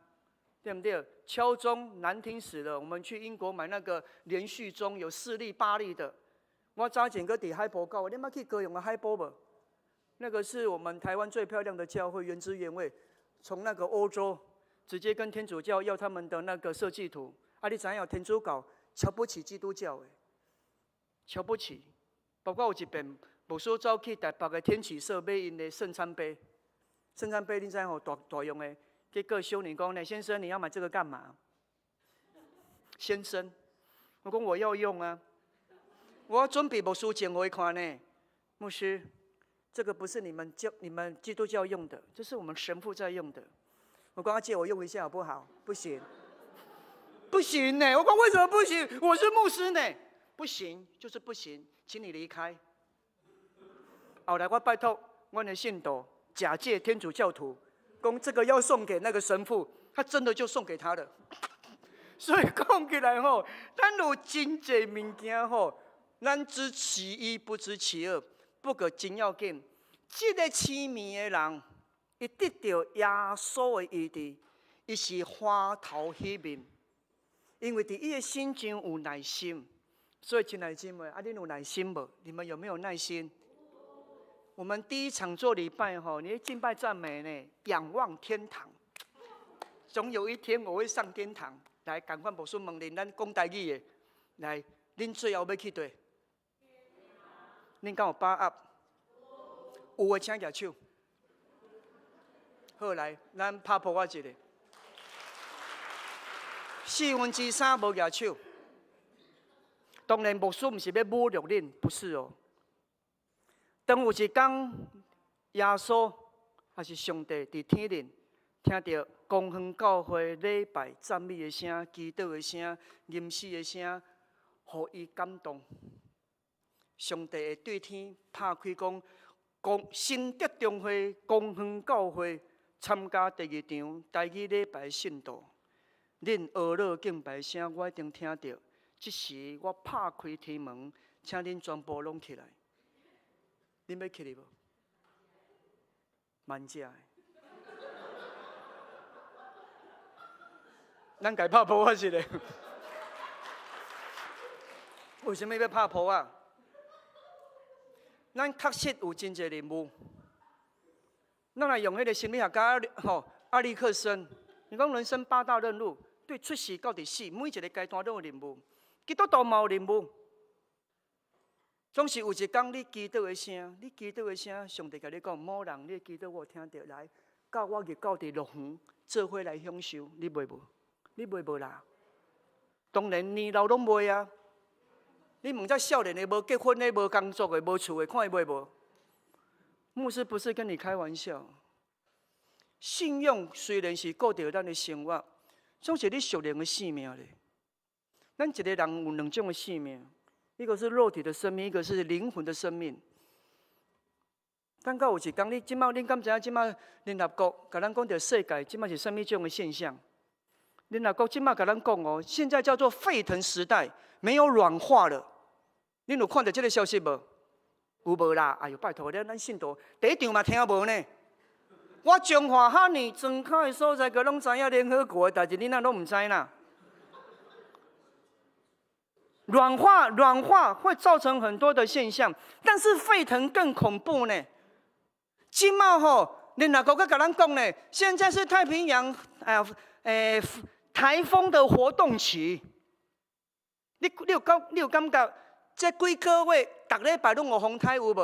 對不對？敲鐘難聽死了。我們去英國買那個連續鐘，有四粒八粒的。我早前閣佇海埔教會，你捌去高雄的海埔無？那個是我們台灣最漂亮的教會，原汁原味，從那個歐洲直接跟天主教要他們的那個設計圖。啊，你知影天主教瞧不起基督教的，瞧不起。包括有一遍，牧師走去台北的天啟社買𪜶的聖餐杯，聖餐杯你知吼大大用的，結果修女講呢，先生你要買這個幹嘛？先生，我講我要用啊，我準備牧師前予伊看呢，牧師，這個不是你們教你們基督教用的，這是我們神父在用的。我講借我用一下好不好？不行，不行呢！我講為什麼不行？我是牧師呢，不行就是不行，請你離開。後來我拜託阮的信徒假借天主教徒，講這個要送給那個神父，他真的就送給他了。所以講起來吼，咱有真濟物件吼，咱知其一不知其二。不過真要緊，這個痴迷的人，伊得著耶穌的醫治，伊是歡頭喜面，因為佇伊的身上有耐心。所以親愛姊妹，啊，恁有耐心無？你們有沒有耐心？我們第一場做禮拜吼，你敬拜讚美呢，仰望天堂，總有一天我會上天堂。來，仝款牧師問恁，咱講台語的，來，恁最後欲去佗？恁敢有把握？有的請舉手。好，來，咱拍噗仔一下。3/4無舉手。當然，牧師毋是欲侮辱恁，不是哦。當有一工，耶穌抑是上帝佇天頂聽著光遠教會禮拜讚美的聲、祈禱的聲、吟詩的聲，予伊感動。上帝會對天拍開講，講新德中會光遠教會參加第二場台語禮拜信徒，恁呵咾敬拜聲我一定聽著。這時我拍開天門，請恁全部攏起來。恁欲起來無？慢食的。咱共拍噗仔一下。為什麼欲拍噗仔？咱確實有真濟任務。咱來用彼個心理學家吼阿歷克森，伊講人生八大任務，對出世到佇死，每一個階段攏有任務。基督徒嘛有任務。總是有一工你祈禱的聲，你祈禱的聲，上帝共你講，某人，你的祈禱我有聽著，來，佮我入到佇樂園，做伙來享受，你袂無？你袂無啦？當然年老攏袂啊！你問這少年的，無結婚的，無工作的，無厝的，看伊袂無？牧師不是跟你開玩笑。信仰雖然是顧著咱的生活，總是你屬靈的性命咧。咱一個人有兩種的性命，一個是肉體的生命，一個是靈魂的生命。等到有一工，你這擺，恁敢知影這擺聯合國共咱講著世界這擺是啥物種的現象？聯合國這擺共咱講哦，現在叫做沸騰時代，沒有軟化了。恁有看著這個消息無？有無啦？哎喲，拜託，咱信徒第一場嘛聽無呢。我彰化遐爾莊跤的所在，閣攏知影聯合國的代誌，恁哪攏毋知啦？軟化，軟化會造成很多的現象，但是沸騰更恐怖呢。這擺吼，聯合國閣共咱講呢，現在是太平洋颱風的活動期。你有感覺？這幾個月，逐禮拜攏有風颱有無？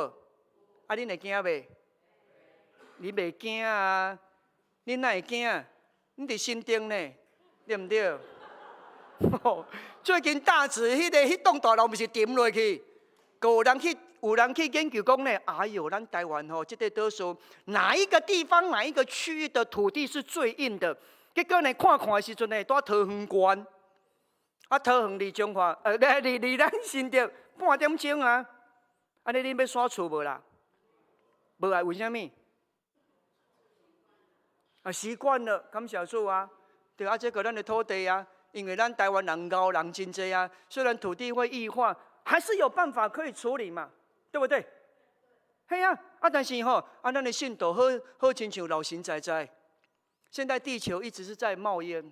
啊，恁會驚袂？你袂驚啊？你哪會驚？你佇新店呢，對毋對？最近大直彼個彼棟大樓毋是沉落去，閣有人去有人去研究講呢，哎喲，咱台灣吼，這個島嶼哪一個地方、哪一個區域的土地是最硬的？結果呢，看看的時陣呢，佇桃園縣，啊，桃園離彰化，離咱新竹半點鐘啊。按呢，恁欲徙厝無啦？無啊？為啥物？啊，習慣了，感謝主啊！對啊，這個咱的土地啊，因為咱台灣人𠢕人真濟啊，雖然土地會液化，還是有辦法可以處理嘛，對不對？係啊，啊，但是吼，啊，咱的信徒好好親像老神在在。現在地球一直是在冒煙，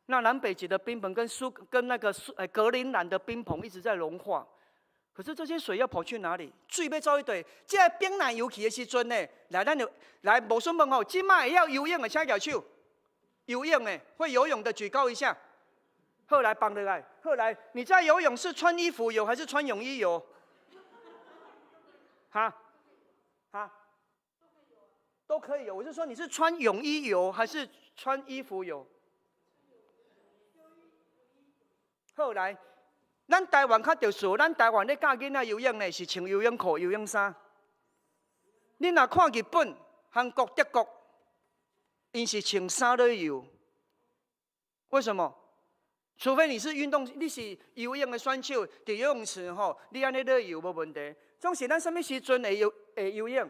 那南北極的冰棚跟蘇跟那個蘇格陵蘭的冰棚一直在融化。可是這些水要跑去哪裡？水欲走去佗？這個冰若溶去的時陣呢？來，咱就來無順問吼，這擺會曉游泳的請舉手。游泳的會游泳的舉高一下。好，來放落來，好來，你在游泳是穿衣服游還是穿泳衣游？哈？哈？都可以游。我是說你是穿泳衣游還是穿衣服游？好，來。咱台灣較特殊，咱台灣咧教囡仔游泳呢，是穿游泳褲、游泳衫。你若看日本、韓國、德國，𪜶是穿衫咧游。為什麼？除非你是運動，你是游泳的選手，佇游泳池吼，你按呢咧游無問題。總是咱啥物時陣會游會游泳？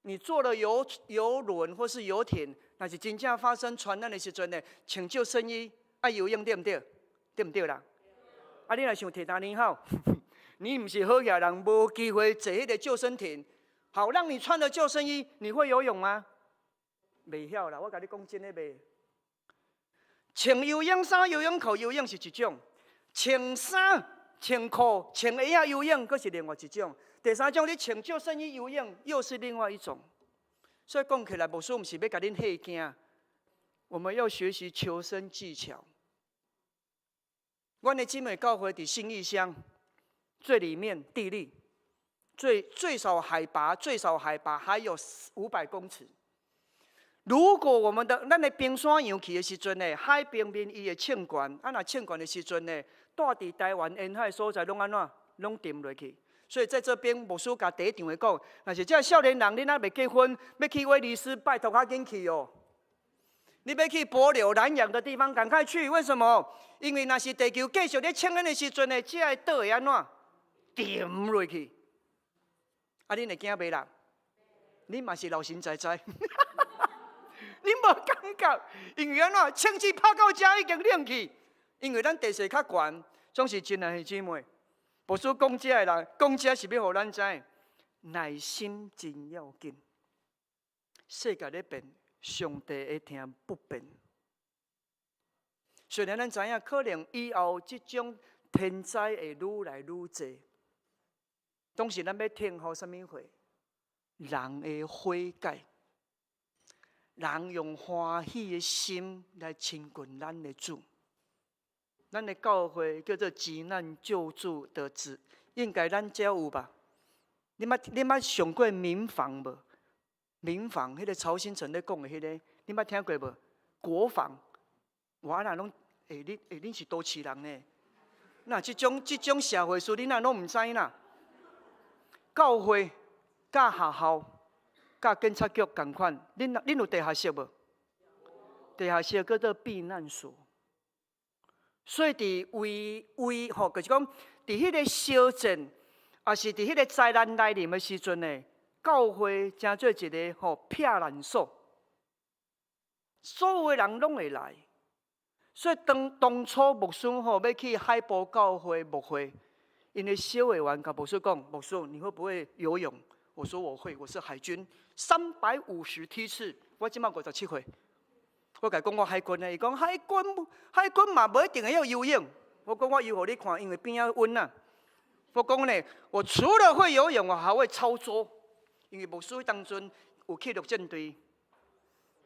你坐了遊輪或是遊艇，若是真正發生船難的時陣呢，穿救生衣愛游泳對毋對？對毋對啦？啊！你若像鐵達尼號，你毋是好額人，無機會坐彼個救生艇。好，讓你穿了救生衣，你會游泳嗎？袂曉啦！我共你講真的袂。穿游泳衫、游泳褲游泳是一種，穿衫、穿褲、穿鞋仔游泳，閣是另外一種。第三種，你穿救生衣游泳又是另外一種。所以講起來，牧師毋是欲共恁嚇驚，我們要學習求生技巧。阮的姊妹教會佇信義鄉最裡面地利，最少海拔最少海拔還有500公尺。如果我們的咱的冰山溶去的時陣呢，海平面伊會衝懸，啊若衝懸的時陣呢，蹛佇台灣沿海所在攏按怎？攏沉落去。所以在這邊牧師共第一場的講，若是這少年人，恁猶未結婚，欲去威尼斯，拜託較緊去哦。你欲去帛琉南洋的地方，趕快去。為什麼？因為若是地球繼續咧衝煙的時陣呢，這個島會按怎？沉落去。啊，恁會驚袂啦？你嘛是老神在在，你無感覺？因為按怎？清氣拍到遮已經冷去。因為咱地勢較懸，總是親愛的姊妹。牧師講這的人，講這是欲予咱知，耐心真要緊。世界咧變，上帝的疼不變。雖然咱知影，可能以後這種天災會愈來愈濟，當時咱欲聽候啥物貨？人的悔改，人用歡喜的心來親近咱的主。咱的教會叫做急難救助的子，應該咱遮有吧？你捌上過民防無？民防，彼個曹興誠咧講的彼個，你捌聽過無？國防，我若攏，欸，你欸，恁是都市人呢？那這種社會事，恁若攏毋知啦？教會、佮學校、佮警察局仝款，恁有地下室無？地下室叫做避難所。所以佇危危吼，就是講佇彼個小鎮，抑是佇彼個災難來臨的時陣呢，教會成做一個吼避難所，所有的人攏會來。所以當初牧師吼欲去海埔教會牧會，𪜶的小會員共牧師講：牧師，你會不會游泳？我說我會，我是海軍，350梯次，我這擺57歲。我共伊講我海軍的，伊講海軍海軍嘛無一定會曉游泳。我講我游予你看，因為邊仔溫啊。我講呢，我除了會游泳，我還會操作。因為牧師當陣有去陸戰隊，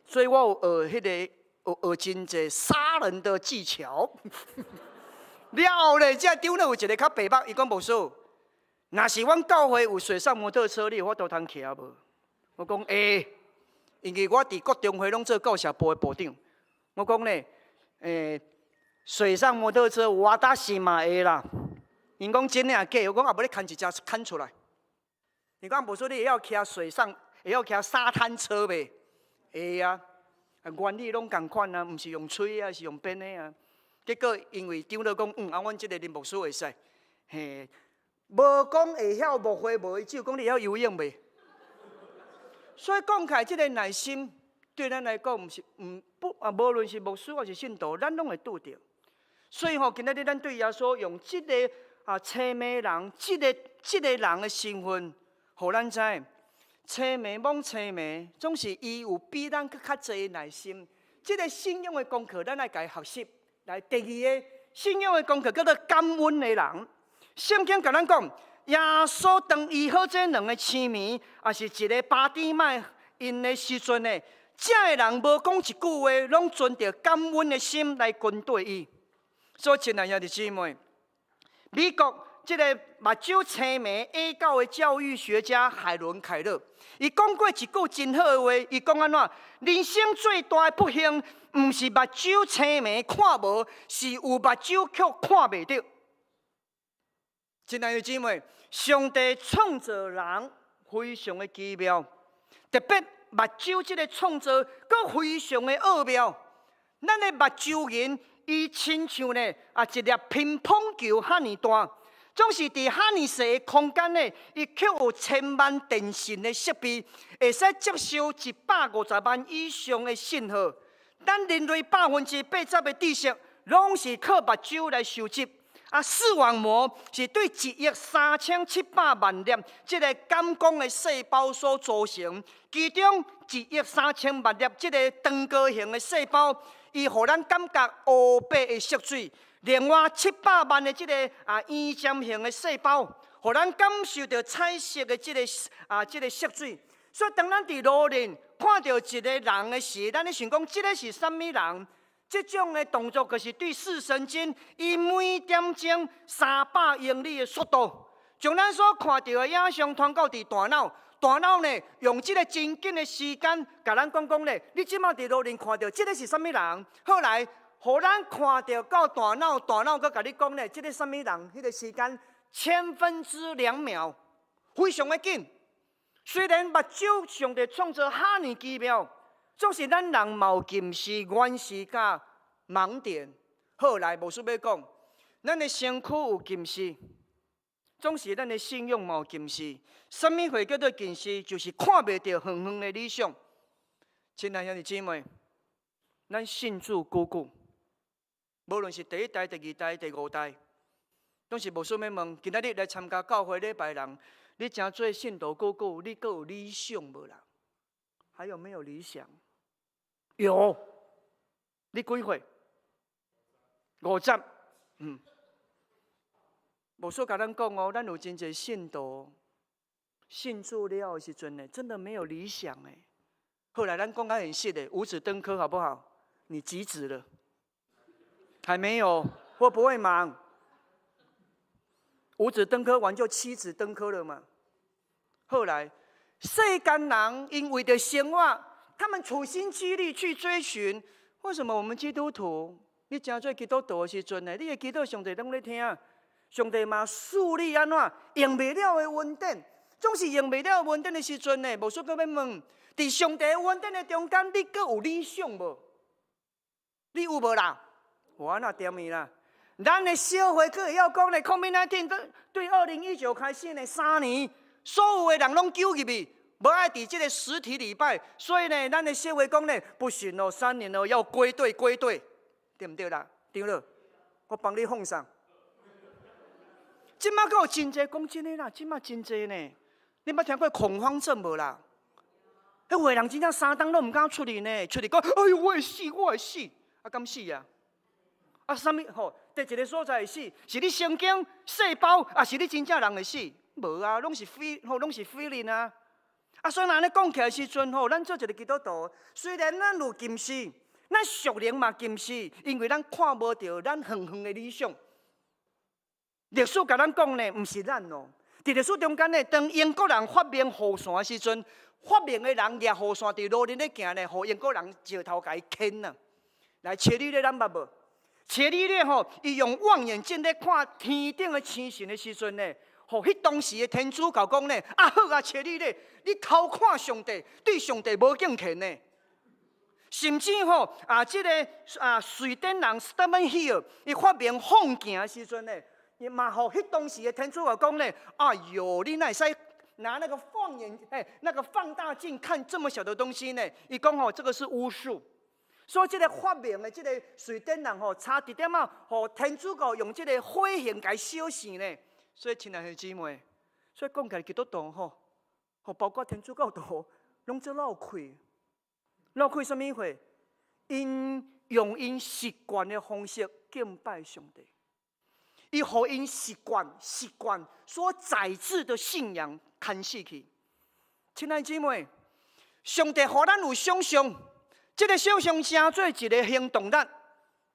所以我有學彼個學學真濟殺人的技巧。了後咧，這長老有一個較白目，伊講牧師，若是阮教會有水上摩托車，你有法度通騎無？我講會，因為我佇國中會攏做教協部的部長。我講咧，水上摩托車我倒是嘛會啦。𪜶講真的抑假？我講啊，無你牽一隻牽出來。你講無說你會曉騎水上，會曉騎沙灘車袂？會啊，原理攏仝款啊，毋是用吹啊，是用鞭的啊。結果因為長老講，啊，阮這個林牧師會使，嘿，無講會曉牧會無，只有講你會曉游泳袂？所以講起來，這個耐心對咱來講，毋是毋不啊，無論是牧師抑是信徒，咱攏會拄著。所以吼，今仔日咱對耶穌用這個啊青盲人，這個人的身份，予咱知，青盲罔青盲，總是伊有比咱閣較濟耐心。這個信仰的功課，咱愛共伊學習。來，第二个信仰的功課叫做感恩的人。聖經共咱講，耶穌當醫好這兩个青盲，抑是一个巴底買𪜶的時陣呢，遮的人無講一句話，攏存著感恩的心來跟綴伊。所以，親愛兄弟姊妹，美國這个目睭青盲矮狗的教育學家海倫凱勒，伊講過一句真好的話，伊講按怎？人生最大的不幸，毋是目睭青盲看無，是有目睭卻看袂著。親愛的姊妹，上帝創造人非常的奇妙，特別目睭這个創造，閣非常的奧妙。咱的目睭仁，伊親像呢啊一粒乒乓球遐爾大，總是佇遐爾細的空間內，伊卻有千萬電信的設備，會使接收150萬以上的信號。咱人類80%的知識，攏是靠目睭來收集。啊，視網膜是對1億3700萬粒這个感光的細胞所組成，其中1億3000萬粒這个長高型的細胞，伊予咱感覺烏白的色水；另外700萬的這个啊圓尖型的細胞，予咱感受著彩色的這个色水。所以當咱佇路面看著一个人的時，咱咧想講這个是啥物人？這種的動作就是對視神經以每點鐘300英里的速度，將咱所看著的影像傳到佇大腦，大腦呢用這个真緊的時間，共咱講講咧，你這馬佇路面看著這個是啥物人？後來，予咱看著到大腦，大腦閣共你講咧，這个啥物人？彼个時間2/1000秒，非常的緊。雖然目睭上帝創造遐爾奇妙，總是咱人嘛有近視、遠視佮盲點。後來無需欲講，咱的身軀有近視，總是咱的信仰嘛有近視。啥物會叫做近視？就是看袂著遠遠的理想。親愛兄弟姊妹，咱信主久久，無論是第一代、第二代、第五代，總是無需欲問。今仔日來參加教會禮拜人，你誠做信徒久久，你閣有理想無啦？還有沒有理想？有。你幾歲？50。無說共咱講哦，咱有真濟信徒信主了的時陣呢，真的沒有理想誒。後來咱講較現實的，五子登科好不好？你幾子了？還沒有，會不會忙？五子登科完就七子登科了嘛。後來世間人𪜶為著生活，他們處心積慮去追尋。為什麼我們基督徒，你誠做基督徒的時陣呢？你的祈禱上帝攏咧聽，上帝嘛賜你按怎用袂了的恩典，總是用袂了的恩典的時陣呢？無說閣欲問，佇上帝恩典的中間，你閣有理想無？你有無啦？我哪點伊啦？咱的小會閣會曉講咧，COVID-19 對2019開始呢，3年，所有的人攏揪入去，無愛佇這个實體禮拜，所以呢，咱的小會講呢，不行哦，3年哦，要歸隊歸隊，對毋對啦？對了，我幫你奉上。這馬閣有真濟講真的啦，這馬真濟呢。你捌聽過恐慌症無啦？彼有的人真正3冬攏毋敢出去呢，出去講，哎喲，我會死，我會死，啊，敢死啊？啊，啥物吼？佇一个所在會死，是你神經細胞，抑是你真正人會死？無啊，攏是 feel，吼，攏是 feeling 啊。啊，所以若按呢講起來時陣吼，咱做一个基督徒，雖然咱有近視，咱屬靈嘛近視，因為咱看無著咱遠遠的理想。歷史共咱講呢，毋是咱哦。佇歷史中間呢，當英國人發明雨傘的時陣，發明的人舉雨傘佇路面咧行呢，予英國人石頭共伊牽啊。來，伽利略咱捌無？伽利略吼，伊用望遠鏡咧看天頂的星辰的時陣呢，予彼當時的天主教講呢，啊好啊，切你咧，你偷看上帝，對上帝無敬虔呢。甚至吼啊，這個啊，瑞典人 Stephen Hill，伊發明放鏡的時陣呢，伊嘛予彼當時的天主教講呢，哎喲，你哪會使拿那個放遠欸，那個放大鏡看這麼小的東西呢？伊講吼，這個是巫術。所以這個發明的這個瑞典人吼，差一點仔，予天主教用這個火刑共燒死呢。所以親愛的姊妹，所以講起來基督徒吼，吼包括天主教徒，攏做鬧氣。鬧氣啥物貨？𪜶用𪜶習慣的方式敬拜上帝，伊予𪜶習慣所宰制的信仰牽死去。親愛姊妹，上帝予咱有想象，這個想象成做一個行動力，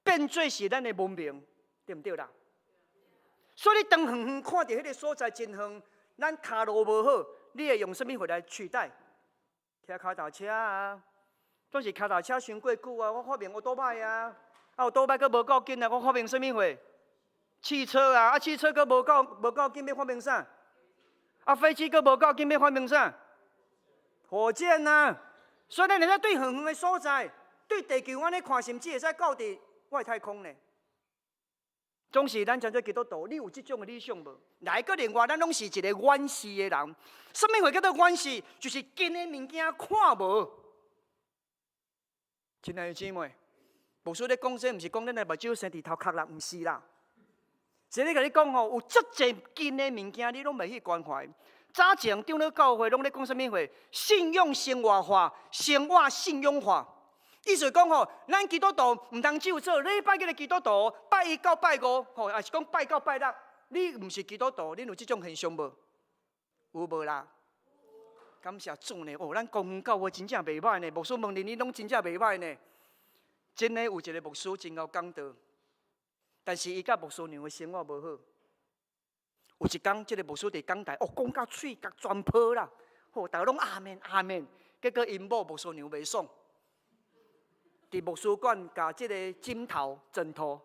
變做是咱的文明，對毋對啦？所以你當遠遠看著彼個所在真遠，咱跤路無好，你會用啥物貨來取代？騎跤踏車啊，總是跤踏車傷過久啊，我發明歐多擺啊，啊歐多擺閣無夠緊啊，我發明啥物貨？汽車啊，啊汽車閣無夠緊，欲發明啥？啊飛機閣無夠緊，欲發明啥？火箭啊！所以咱會使對遠遠的所在，對地球按呢看，甚至會使到佇外太空呢。總是咱稱做基督徒，你有這種的理想無？來，閣另外，咱攏是一個遠視的人。啥物貨叫做遠視？就是近的物件看無。親愛的姊妹，牧師咧講這，毋是講咱的目睭生佇頭殼啦，毋是啦。是咧共你講吼，有足濟近的物件，你攏袂去關懷。早前長老教會攏咧講啥物貨？信用生活化，生活信仰化。意思講吼，咱基督徒毋通只有做禮拜日的基督徒，拜一到拜五，吼，抑是講拜到拜六，你毋是基督徒，恁有這種現象無？有無啦？感謝主呢！哦，咱公園教會真正袂䆀呢，牧師問你，你攏真正袂䆀呢。真的有一個牧師真𠢕講道，但是伊佮牧師娘的生活無好。有一工，這個牧師佇講台，哦，講甲喙角全泡啦，吼，逐家攏阿門阿門。結果𪜶某牧師娘袂爽。佇牧師館，共這個枕頭、枕頭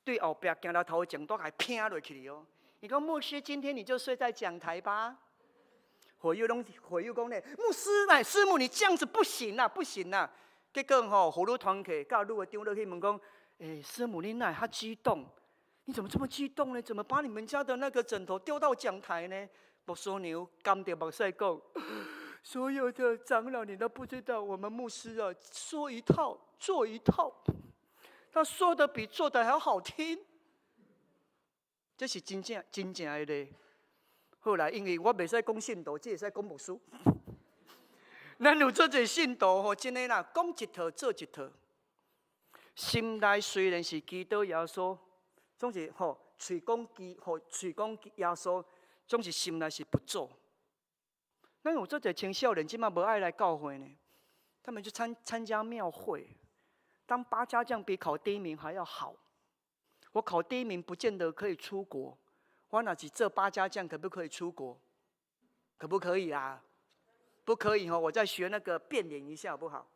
對後壁行來頭前，都共拚落去哦。伊講牧師，今天你就睡在講台吧。會友攏會友講咧，牧師哎，師母你這樣子不行啊，不行啊。結果吼，婦女團契佮女的長老去問講，欸，師母你哪會較激動？你怎麼這麼激動呢？怎麼把你們家的那個枕頭丟到講台呢？牧師娘含著目屎講。所有的長老，你都不知道，我們牧師啊，說一套做一套，他說的比做的還好聽，這是真正真正的咧。後來因為我袂使講信徒，只會使講牧師。咱有足濟信徒吼，真的啦，講一套做一套。心內雖然是祈禱耶穌，總是吼喙講基吼喙講耶穌，總是心內是不做。咱有足濟青少年，這馬無愛來教會呢，他們就參加廟會，當八家將比考第一名還要好。我考第一名不見得可以出國，我若是做八家將，可不可以出國？可不可以啊？不可以哦，我再學那個變臉一下，好不好？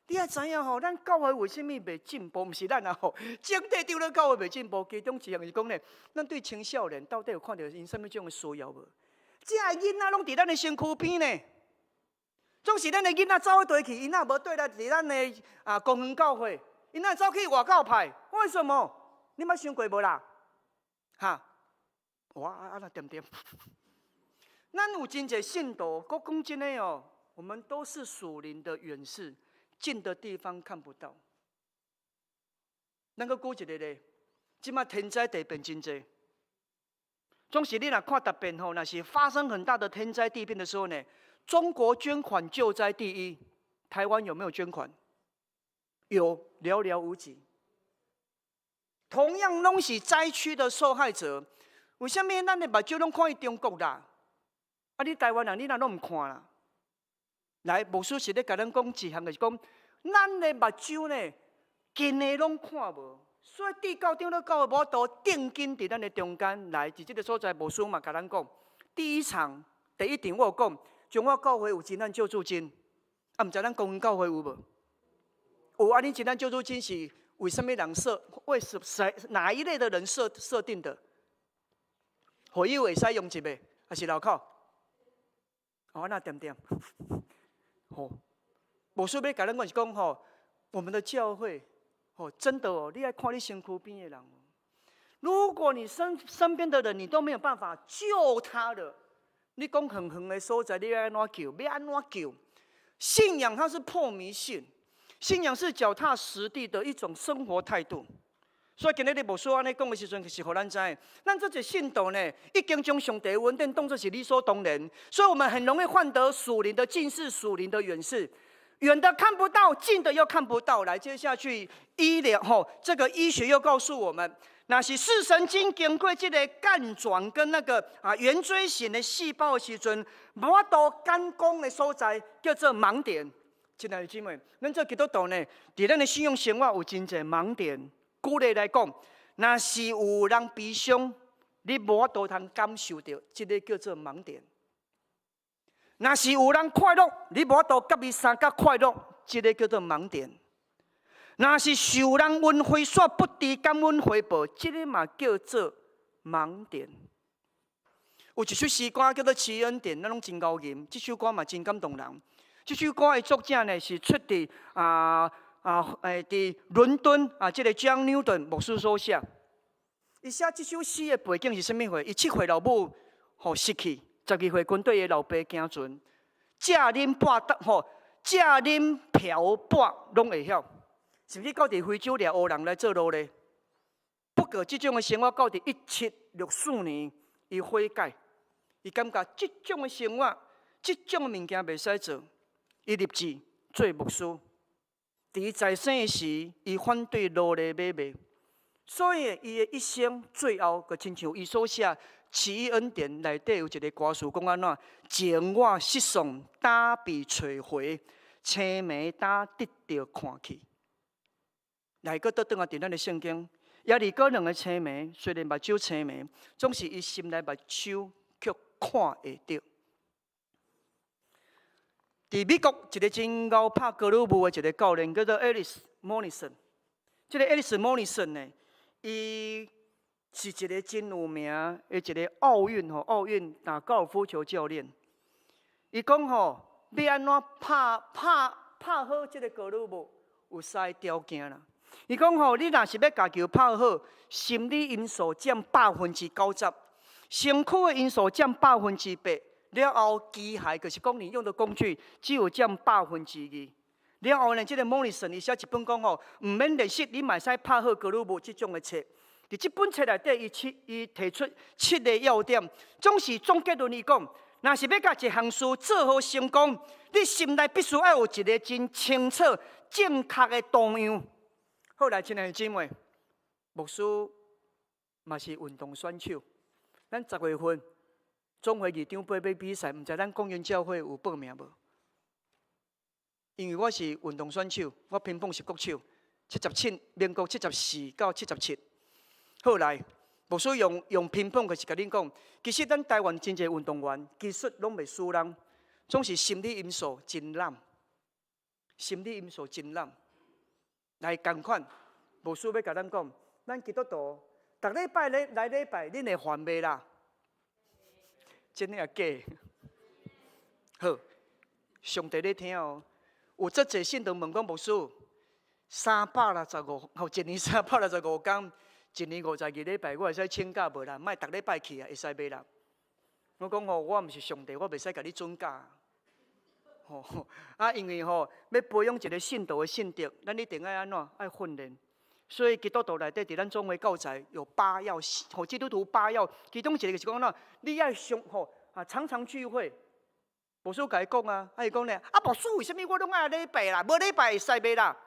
你也知影吼，咱教會為啥物袂進步？毋是咱啊吼，整體長老教會袂進步，其中一項是講呢，咱對青少年到底有看著𪜶啥物種的需要無？這个囡仔攏佇咱的身軀邊呢，總是咱的囡仔走去佗去，𪜶若無綴來佇咱的啊公園教會，𪜶若走去外口派，為什麼？你捌想過無啦？哈？哇啊那點點，咱有真濟信徒，閣講真的哦，我們都是屬靈的遠視，近的地方看不到。咱閣舉一個例，這馬天災地變真濟。總是你若看特別吼，若是發生很大的天災地變的時候呢，中國捐款救災第一，台灣有沒有捐款？有，寥寥無幾。同樣攏是災區的受害者，為啥物咱的目睭攏看去中國啦？啊，你台灣人你若攏毋看啦？來，牧師是咧共咱講一項，就是講咱的目睭呢，近的攏看無。所以，至教長老教會無法度定睛佇咱的中間來，佇這個所在，牧師嘛共咱講，第一場第一場我有講，中華教會有急難救助金，啊，毋知咱公園教會有無？有啊，恁急難救助金是為啥物人設？為什誰哪一類的人設定的？會友會使用一個，還是樓口？哦，那點點？好，牧師欲共咱講是講吼，我們的教會，哦，真的哦，你愛看你身軀邊的人。如果你身邊的人，你都沒有辦法救他的，你講遠遠的所在，你欲按怎救？欲按怎救？信仰它是破迷信，信仰是腳踏實地的一種生活態度。所以今日牧師按呢講的時陣，是予咱知，咱這個信徒呢，已經將上帝恩典當作是理所當然，所以我們很容易患得屬靈的近視、屬靈的遠視，遠的看不到，近的又看不到。來，接下去醫療吼，這個醫學又告訴我們，若是視神經經過這個幹狀跟那個圓錐形的細胞的時陣，無法度感光的所在叫做盲點。親愛的姊妹，咱做基督徒呢，佇咱的信仰生活有真濟盲點。舉例來講，若是有人悲傷，你無法度通感受著，這个叫做盲點；若是有人快樂，你無法度佮伊相佮快樂，這个叫做盲點；若是受人恩惠煞不知感恩回報，這个嘛叫做盲點。有一首詩歌叫做《奇恩典》，咱攏真𠢕吟。這首歌嘛真感動人。這首歌的作者呢是出佇佇倫敦啊，這個 John Newton 牧師所寫。伊寫這首詩的背景是啥物貨？伊7歲老母予死去，12歲跟綴伊老爸行船，食啉博吼，食啉嫖博攏會曉，甚至到佇非洲掠烏人來做奴隸。不過這種的生活到佇1764年，伊悔改，伊感覺這種的生活，這種的物件袂使做，伊立志做牧師。佇伊在生的時，伊反對奴隸買賣，所以伊的一生最後，就親像伊所寫《奇異恩典》內底有一个歌詞講按怎：前我失喪，膽被揣回，青暝膽得著看去。來，閣倒轉來佇咱的聖經，耶利哥兩个青暝，雖然目睭青暝，總是伊心內目睭卻看會著。佇美國一个真𠢕拍高爾夫的一个教練，叫做 Alex Morrison。這个 Alex Morrison 呢，伊是一个真有名的一个奧運吼，奧運打高爾夫球教練。伊講吼，欲按怎拍好這个高爾夫，有三个條件啦。伊講吼，你若是欲共球拍好，心理因素佔90%，身軀的因素佔8%。了後機械就是講你用的工具只有佔2%。了後呢，這个莫里森伊寫一本講吼，毋免練習，你嘛會使拍好高爾夫這種的冊。佇這本冊內底，伊提出七个要點，總是總結論伊講，若是欲共一項事做好成功，你心內必須愛有一个真清楚、正確的圖樣。好來，親愛的姊妹，牧師嘛是運動選手，咱10月份總會議長杯欲比賽，毋知咱公園教會有報名無？因為我是運動選手，我乒乓是國手，77，民國74到77。後來，牧師用乒乓，就是共恁講，其實咱台灣真濟運動員技術攏袂輸人，總是心理因素真濫，心理因素真濫。來仝款，牧師欲共咱講，咱基督徒，逐禮拜咧來禮拜，恁會煩袂啦？真的抑假？好，上帝咧聽哦。有足濟信徒問講牧師，365，吼，一年365工，一年52禮拜，我會使請假無啦？莫逐禮拜去啊，會使袂啦？我講吼，我毋是上帝，我袂使共你准假。吼啊，因為吼，欲培養一个信徒的信德，咱一定愛按怎？愛訓練。所以基督徒內底，佇咱總會教材有八要，吼，基督徒八要，其中一个就是講按怎？你愛上吼啊，常常聚會。牧師共伊講啊，啊伊講咧，啊牧師為啥物我攏愛禮拜啦？無禮拜會使袂啦？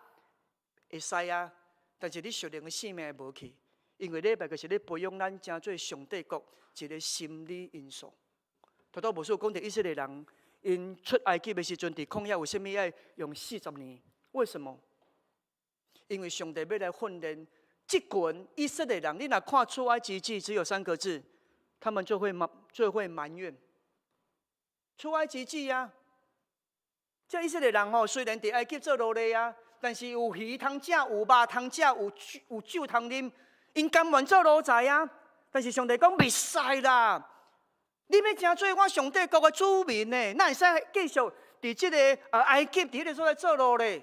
會使啊，但是你屬靈的生命會無去，因為禮拜就是咧培養咱成做上帝國一个心理因素。拄拄牧師有講著以色列人，𪜶出埃及的時陣，佇曠野為啥物愛用40年？為什麼？因為上帝欲來訓練這群以色列人。你若看出埃及記，只有三個字，他們最會埋怨。出埃及記啊，這以色列人吼，雖然佇埃及做奴隸啊，但是有魚通食，有肉通食，有酒通啉，𪜶甘願做奴才啊。但是上帝講袂使啦，你欲成做我上帝國的子民呢，哪會使繼續佇這个埃及佇彼个所在做奴咧？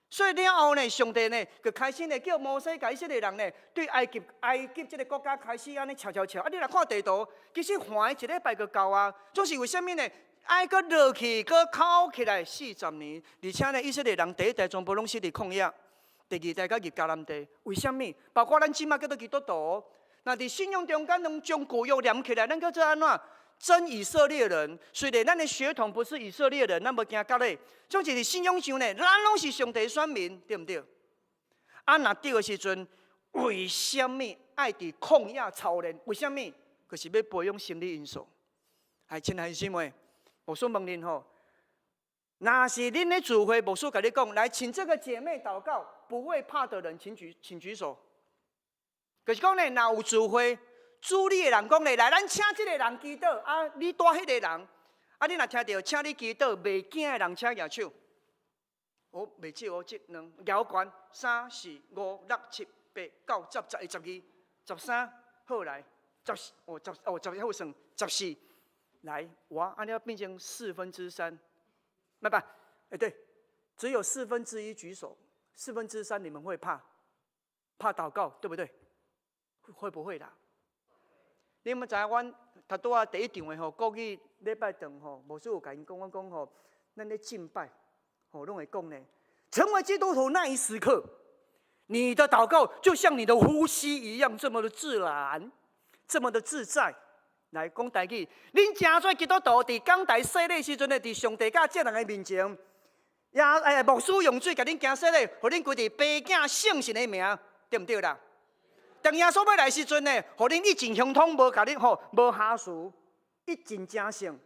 所以了後呢，上帝呢就開始呢叫摩西共以色列人呢，對埃及這个國家開始按呢撨撨撨。啊，你若看地圖，其實橫一禮拜就到啊。總是為啥物呢？愛閣落去，閣考起來40年，而且呢，以色列人第一代全部攏死佇曠野，第二代才入迦南地。為啥物？包括咱這馬叫做基督徒，若佇信仰中間攏將舊約連起來，咱叫做按怎？真以色列人。雖然咱的血統不是以色列人，咱無驚割禮。總是佇信仰上呢，咱攏是上帝選民，對毋對？啊，若對的時陣，為啥物愛佇曠野操練？為啥物？就是欲培養心理因素。來，親愛的姊妹，牧師問恁吼，若是恁咧聚會，牧師共你講，來，請這個姐妹禱告，不會怕的人，請舉手。就是講呢，若有聚會，主禮的人講咧，來，咱請這個人祈禱，啊，你帶彼個人，啊，你若聽著請你祈禱，袂驚的人請舉手。哦，袂少哦，這兩搖懸，三四五六七八九十十一十二十三，好來，十四哦十哦十好算十四，來，哇，按呢變成四分之三，不不，哎對，只有四分之一舉手，四分之三你們會怕，怕禱告，對不對？會不會啦？你們知影阮頭拄仔第一場的吼國語禮拜堂吼，牧師有共𪜶講，我講吼，咱咧敬拜吼，攏會講呢。成為基督徒那一時刻，你的禱告就像你的呼吸一樣，這麼的自然，這麼的自在。來講台語，恁成做基督徒，佇講台洗禮時陣呢，佇上帝佮眾人的面前，也哎牧師用水共恁行洗禮，予恁歸佇父囝聖神的名，對毋對啦？當耶穌欲來時陣呢，予恁一盡亨通，無共恁吼無瑕疵，一盡成聖。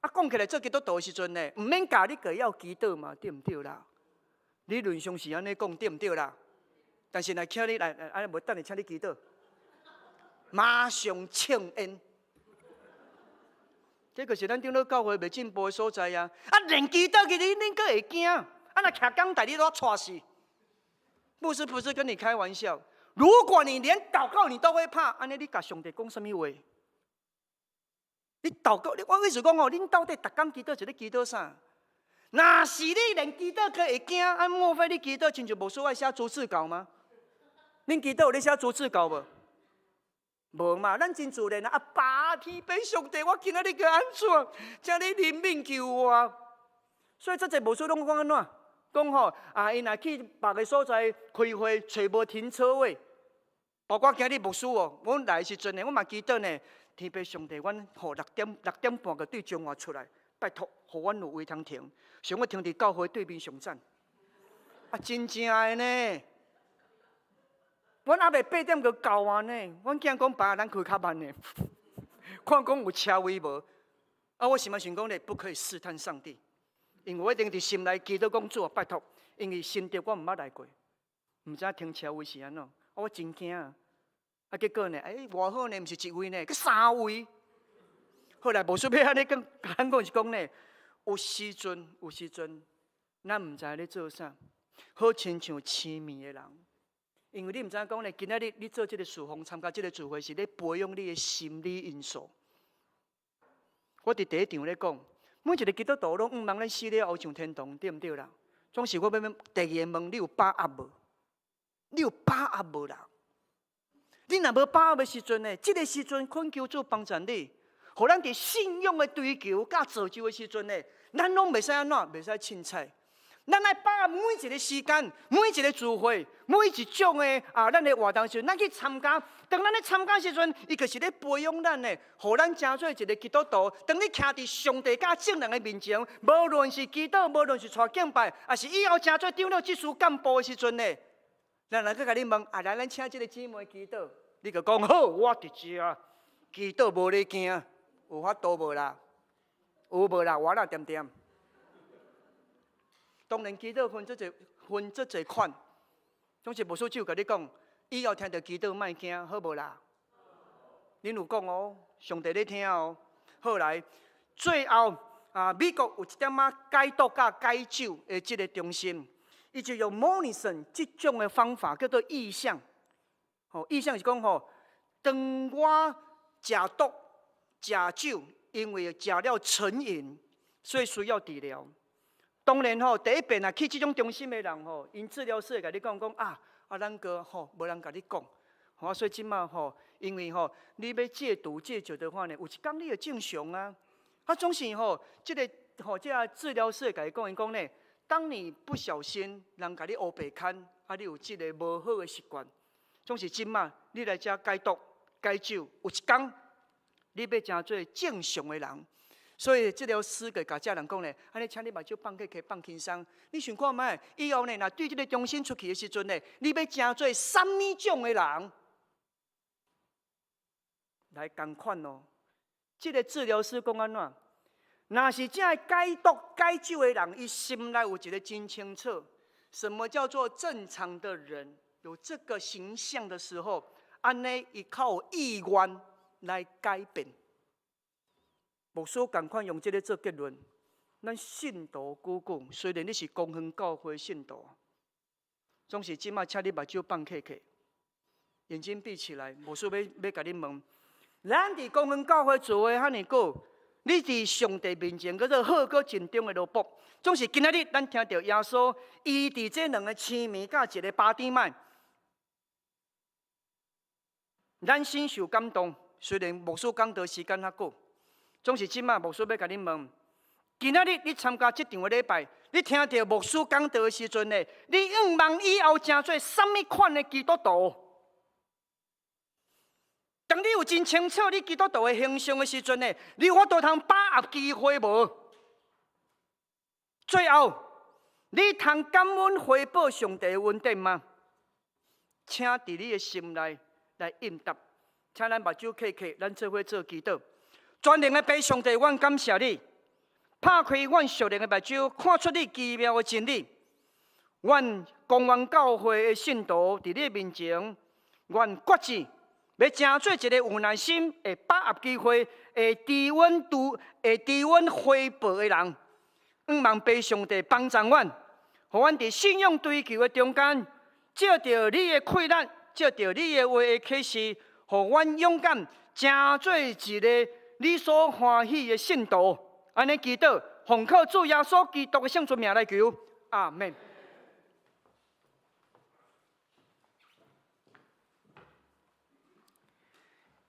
啊，講起來做基督徒的時陣呢，毋免教你閣要祈禱嘛，對毋對啦？理論上是按呢講，對毋對啦？但是若請你來，按呢無等下請你祈禱，馬上衝煙。這個是咱長老教會袂進步的所在啊！啊，連祈禱去你恁閣會驚？啊，若徛講台你都掣死。牧師不是跟你開玩笑。如果你連禱告你都會怕，按呢你共上帝講啥物話？你禱告，你我意思講哦，恁到底逐工祈禱是咧祈禱啥？若是你連祈禱閣會驚，啊，莫非你祈禱親像牧師愛寫逐字稿嗎？恁祈禱有咧寫逐字稿無？無嘛，咱真自然啊！阿爸天父上帝，我今仔日閣按怎？請你憐憫救我。所以這濟牧師攏講按怎？講吼啊，𪜶若去別个所在開會，揣無停車位。包括今日牧師哦，阮來的時陣呢，我嘛祈禱呢，天父上帝，阮吼6點6點半就對彰化出來，拜託，予阮有位通停。想欲停佇教會對面上讚。啊，真正的呢。阮猶未8點就到啊呢，阮驚講爸，咱開較慢呢，看講有車位無？啊，我心內想講咧，不可以試探上帝，因為我一定佇心內祈禱講主啊，拜託，因為新竹我毋捌來過，毋知停車位是按怎，我真驚啊！啊，結果呢，欸，偌好呢，毋是一位呢，閣三位。後來無需欲按呢講，咱講是講呢，有時陣，咱毋知咧做啥，好親像痴迷的人。因為你毋知影講呢，今仔日你做這个事奉，參加這个聚會是咧培養你的心理因素。我佇第一場咧講，每一个基督徒攏向望咱死了後上天堂，對毋對啦？總是我欲問第二个問你有把握無？你有把握無啦？你若無把握的時陣呢？這个時陣懇求主幫助你，予咱佇信仰的追求佮造就的時陣呢，咱攏袂使按怎，袂使凊彩。咱愛把握每一个時間、每一个聚會、每一種的啊，咱的活動時，咱去參加。當咱咧參加時陣，伊就是咧培養咱的，予咱成做一个基督徒。當你徛佇上帝佮眾人的面前，無論是祈禱，無論是帶敬拜，抑是以後成做長老執事幹部的時陣呢，人來閣共你問，啊，來，咱請這个姊妹祈禱，你就講好，我佇遮祈禱無咧驚，有法度無啦？有無啦？我啦恬恬。當然，祈禱分足濟款，總是牧師就共你講，以後聽著祈禱莫驚，好無啦？恁有講哦，上帝咧聽哦。好來，最後啊，美國有一點仔解毒佮解酒的這个中心，伊就用 Monison 這種的方法叫做意象。吼，意象是講吼，當我食毒、食酒，因為食了成癮，所以需要治療。當然吼，第一遍啊去這種中心的人吼，𪜶治療師會共你講講啊，啊咱閣吼無人共你講，吼所以這馬吼，因為吼你欲戒毒戒酒的話呢，有一工你會正常啊。啊總是吼，這个吼這个治療師會共伊講，伊講呢，當你不小心人共你烏白牽，啊你有這个無好的習慣，總是這馬你來遮戒毒戒酒，有一工你欲成做正常的人。所以治療師就共這人講咧，按呢，請你目睭放開，開放輕鬆。你想看覓？以後呢，若對這个中心出去的時陣呢，你欲成做啥物種的人？來仝款哦。這个治療師講按怎？若是這个戒毒戒酒的人，伊心內有一个真清楚，什麼叫做正常的人？有這個形象的時候，按呢，伊較有意願來改變。牧師仝款用這个做結論，咱信徒久久，雖然你是光遠教會信徒，總是這馬請你目睭放開開，眼睛閉起來。牧師欲共你問，咱佇光遠教會做的遐爾久，你佇上帝面前閣做好閣盡忠的奴僕，總是今仔日咱聽著耶穌，伊佇這兩个青盲佮一个巴底買，咱深受感動。雖然牧師講道時間較久。總是這馬牧師欲共你問，今仔日你參加這場的禮拜，你聽著牧師講道的時陣呢，你向望以後成做啥物款的基督徒？當你有真清楚你基督徒的形象的時陣呢，你有法度通把握機會無？最後，你通感恩回報上帝的恩典嗎？請佇你的心內來應答，請咱目睭閉閉，咱做伙做祈禱。全能的父上帝，阮感謝你，拍開阮屬靈的目睭，看出你奇妙的真理。阮光遠教會的信徒佇你面前，阮決志欲成做一个有耐心、會把握機會、會知恩度、會知恩回報的人。向望父上帝幫助阮，予阮佇信仰追求的中間，藉著你的氣力，藉著你的話的啟示，予阮勇敢成做一个你所歡喜的信徒。按呢祈禱，奉靠主耶穌基督的聖尊名來求，阿們。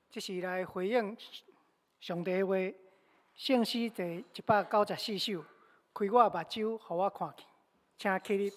這是來回應上帝的話，聖詩第194首，開我目睭，予我看見，請起立。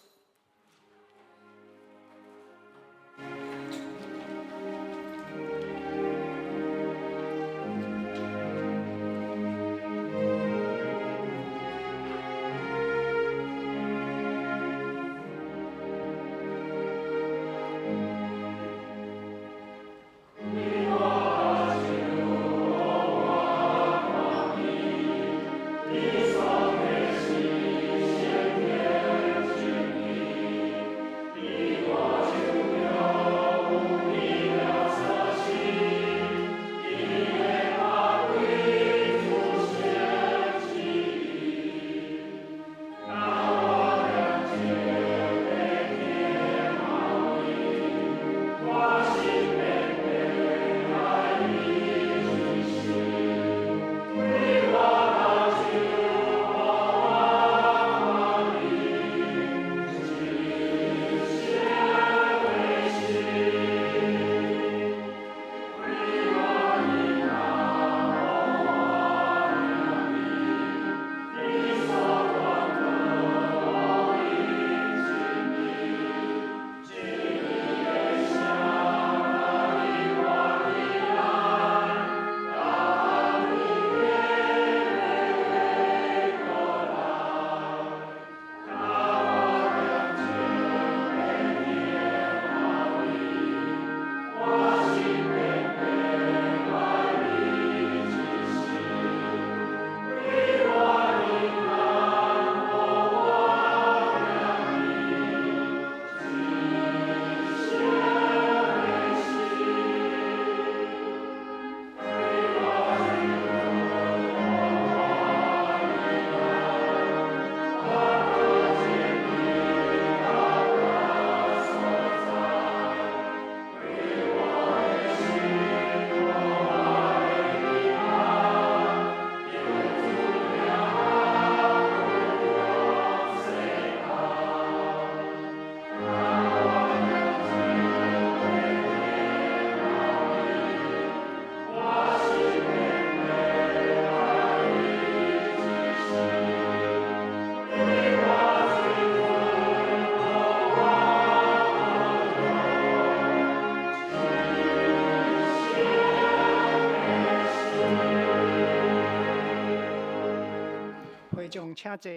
請坐。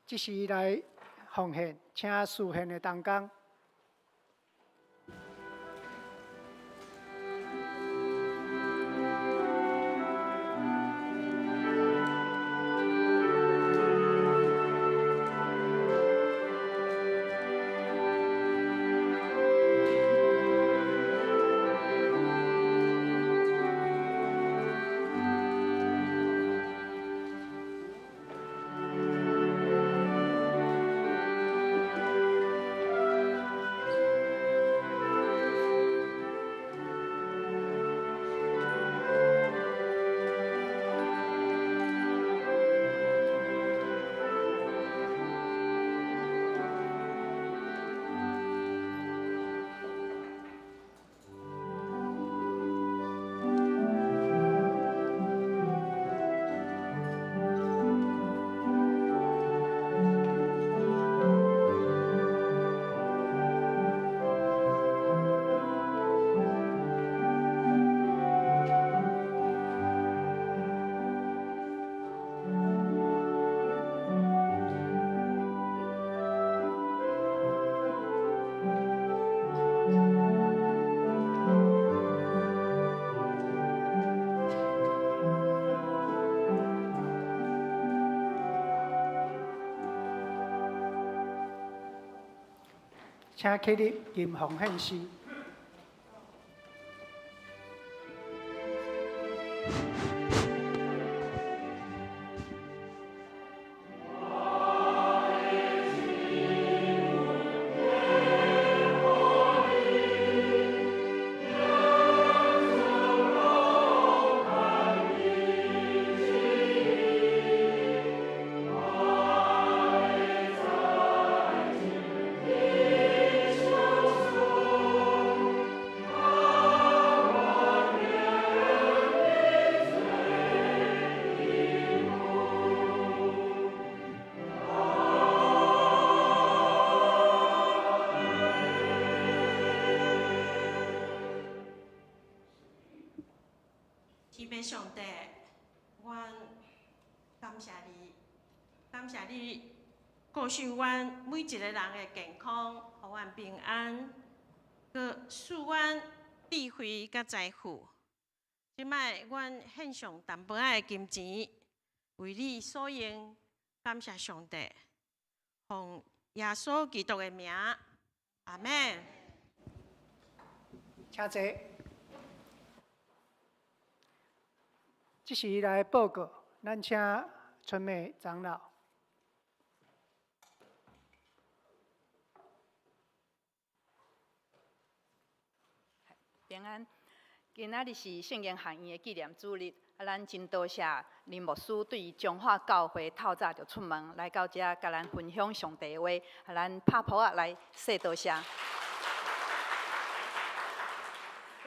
這時來奉獻，請司獻的同工。請起立，吟奉獻詩。天父上帝，阮感謝你，感謝你顧惜阮每一個人的健康，予阮平安，閣賜阮智慧佮財富。這擺阮獻上淡薄仔的金錢，為你所用，感謝上帝，奉耶穌基督的名，阿們。請坐。這時來報告，咱請春美長老。平安，今仔日是聖經學院的紀念主日，啊，咱真多謝林牧師對彰化教會透早就出門來到遮，共咱分享上帝話，啊，咱拍噗仔來說多謝。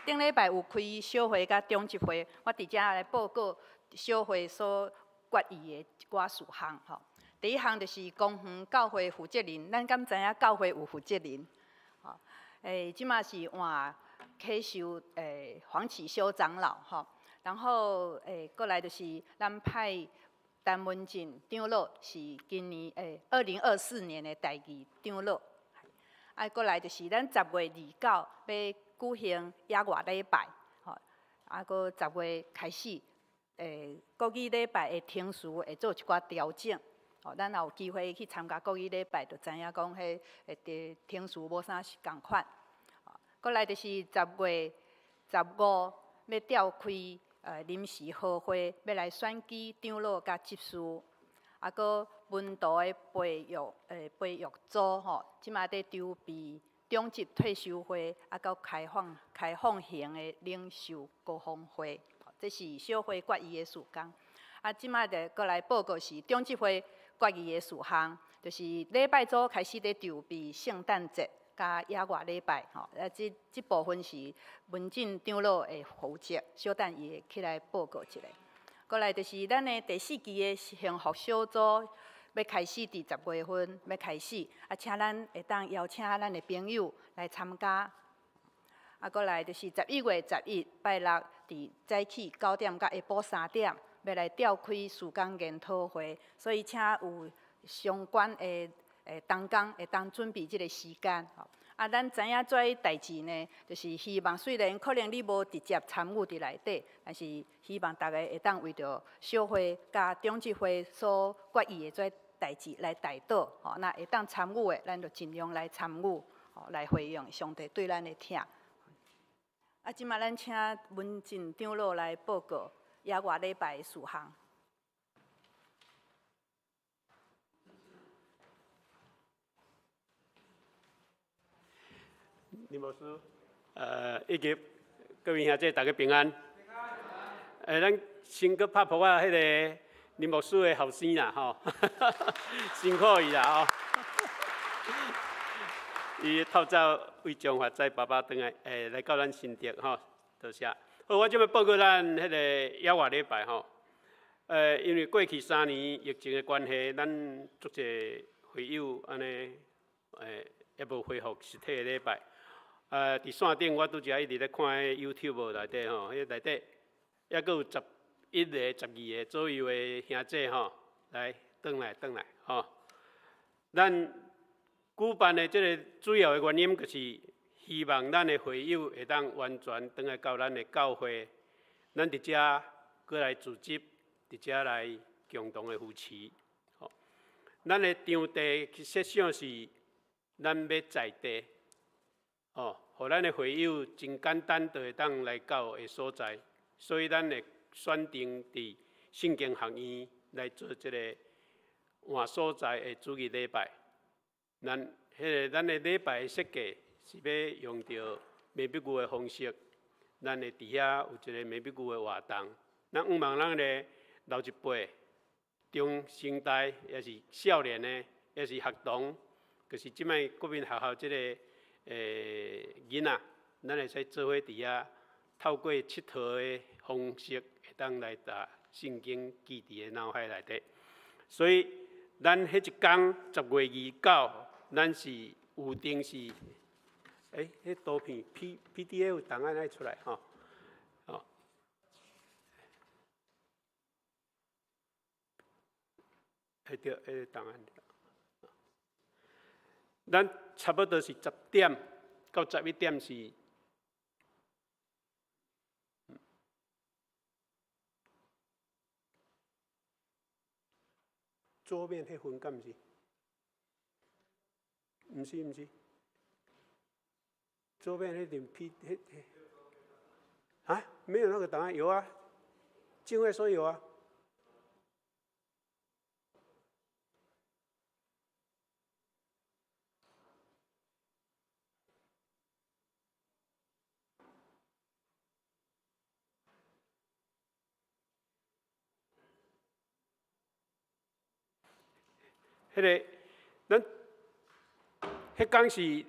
頂禮拜有開小會佮長執會，我佇遮來報告小會所決議的一寡事項吼。第一項就是公園教會負責人，咱敢知影教會有負責人？吼，這馬是換啟修黃啟修長老吼，然後過來就是咱派陳文進長老是今年2024年的第二長老。啊，過來就是咱10月29要舉行野外禮拜，吼，啊，閣10月開始，國語禮拜的程序會做一寡調整，吼，咱若有機會去參加國語禮拜，就知影講彼個程序無啥是仝款。過來就是10月15要召開臨時合會，要來選舉長老佮執事，啊，閣門徒的培育組吼，這馬佇籌備長執退休會，啊，佮開放型的領袖高峰會，這是小會決議的事項。啊，這馬就閣來報告是長執會決議的事項，就是禮拜組開始佇籌備聖誕節佮野外禮拜，吼，啊，這部分是文進長老會負責，小等伊會起來報告一下。過來就是咱的第四期的幸福小組欲開始，佇10月份欲開始，啊，請咱會當邀請咱的朋友來參加。啊，過來就是11月11拜六，佇早起9點到下晡3點，欲來召開事工研討會，所以請有相關的同工會當準備這个時間。啊，咱知影這代誌呢，就是希望雖然可能你無直接參與佇內底，但是希望大家會當為著小會佮長執會所決議的這代誌來代禱，吼，若會當參與的，咱就盡量來參與，吼，來回應上帝對咱的疼。啊，這馬咱請文靜長老來報告野外禮拜的事項。林牧師，以及各位兄弟，大家平安。咱先閣拍噗仔，彼个林牧師的後生啦，吼，辛苦伊啦，吼。伊透早為彰化載爸爸轉來，來到咱新竹，吼，多謝。好，我這欲報告咱彼个野外禮拜，吼。因為過去3年疫情的關係，咱足濟會友按呢，猶無恢復實體的禮拜。佇線頂我拄才一直咧看彼 YouTube 內底吼，彼內底猶閣有11个、12个左右的兄弟吼，來轉來轉來吼。咱舉辦的這个主要的原因，就是希望咱的會友會當完全轉來到咱的教會，咱佇遮閣來組織，佇遮來共同的扶持。吼，咱的場地設想是咱欲在地。哦，予咱的會友真簡單就會當來到的所在，所以咱會選定佇聖經學院來做這个換所在的主日禮拜。咱彼个咱的禮拜設計是欲用著美筆牛的方式，咱會佇遐有一个美筆牛的活動。咱向望咱的老一輩、中生代，抑是少年的，抑是學童，就是這擺國民學校這个。囡仔，咱會使做伙佇遐，透過𨑨迌的方式，會當來共聖經記佇个腦海內底。所以，咱彼一工10月29，咱是有定是，彼圖片 PDF 檔案愛出來吼，吼。對，彼个檔案。咱差不多是10點到11點是，桌面彼份敢毋是？毋是毋是，桌面彼张 P 彼彼，啊，沒有那個檔案，有啊，境外說有啊。彼个，咱彼工是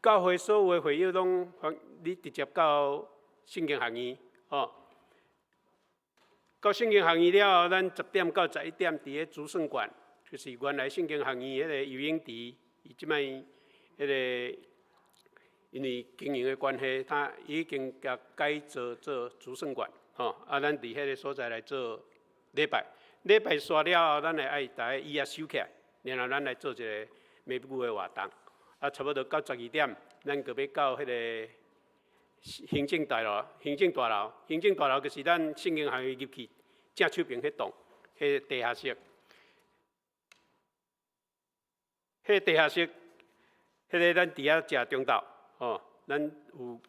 教會所有的會友攏，你直接到聖經學院，吼。到聖經學院了後，咱10點到11點佇咧主聖館，就是原來聖經學院彼个游泳池，伊這擺彼个因為經營的關係，他已經共改造做主聖館，吼。啊，咱佇彼个所在來做禮拜。禮拜煞了後，咱會愛共椅仔收起來，然後咱來做一个美舞的活動。啊，差不多到12點，咱閣欲到彼个行政大樓。行政大樓，行政大樓就是咱聖經學院入去正手邊彼棟，彼个地下室。彼个地下室，彼个咱佇遐食中晝，吼，咱有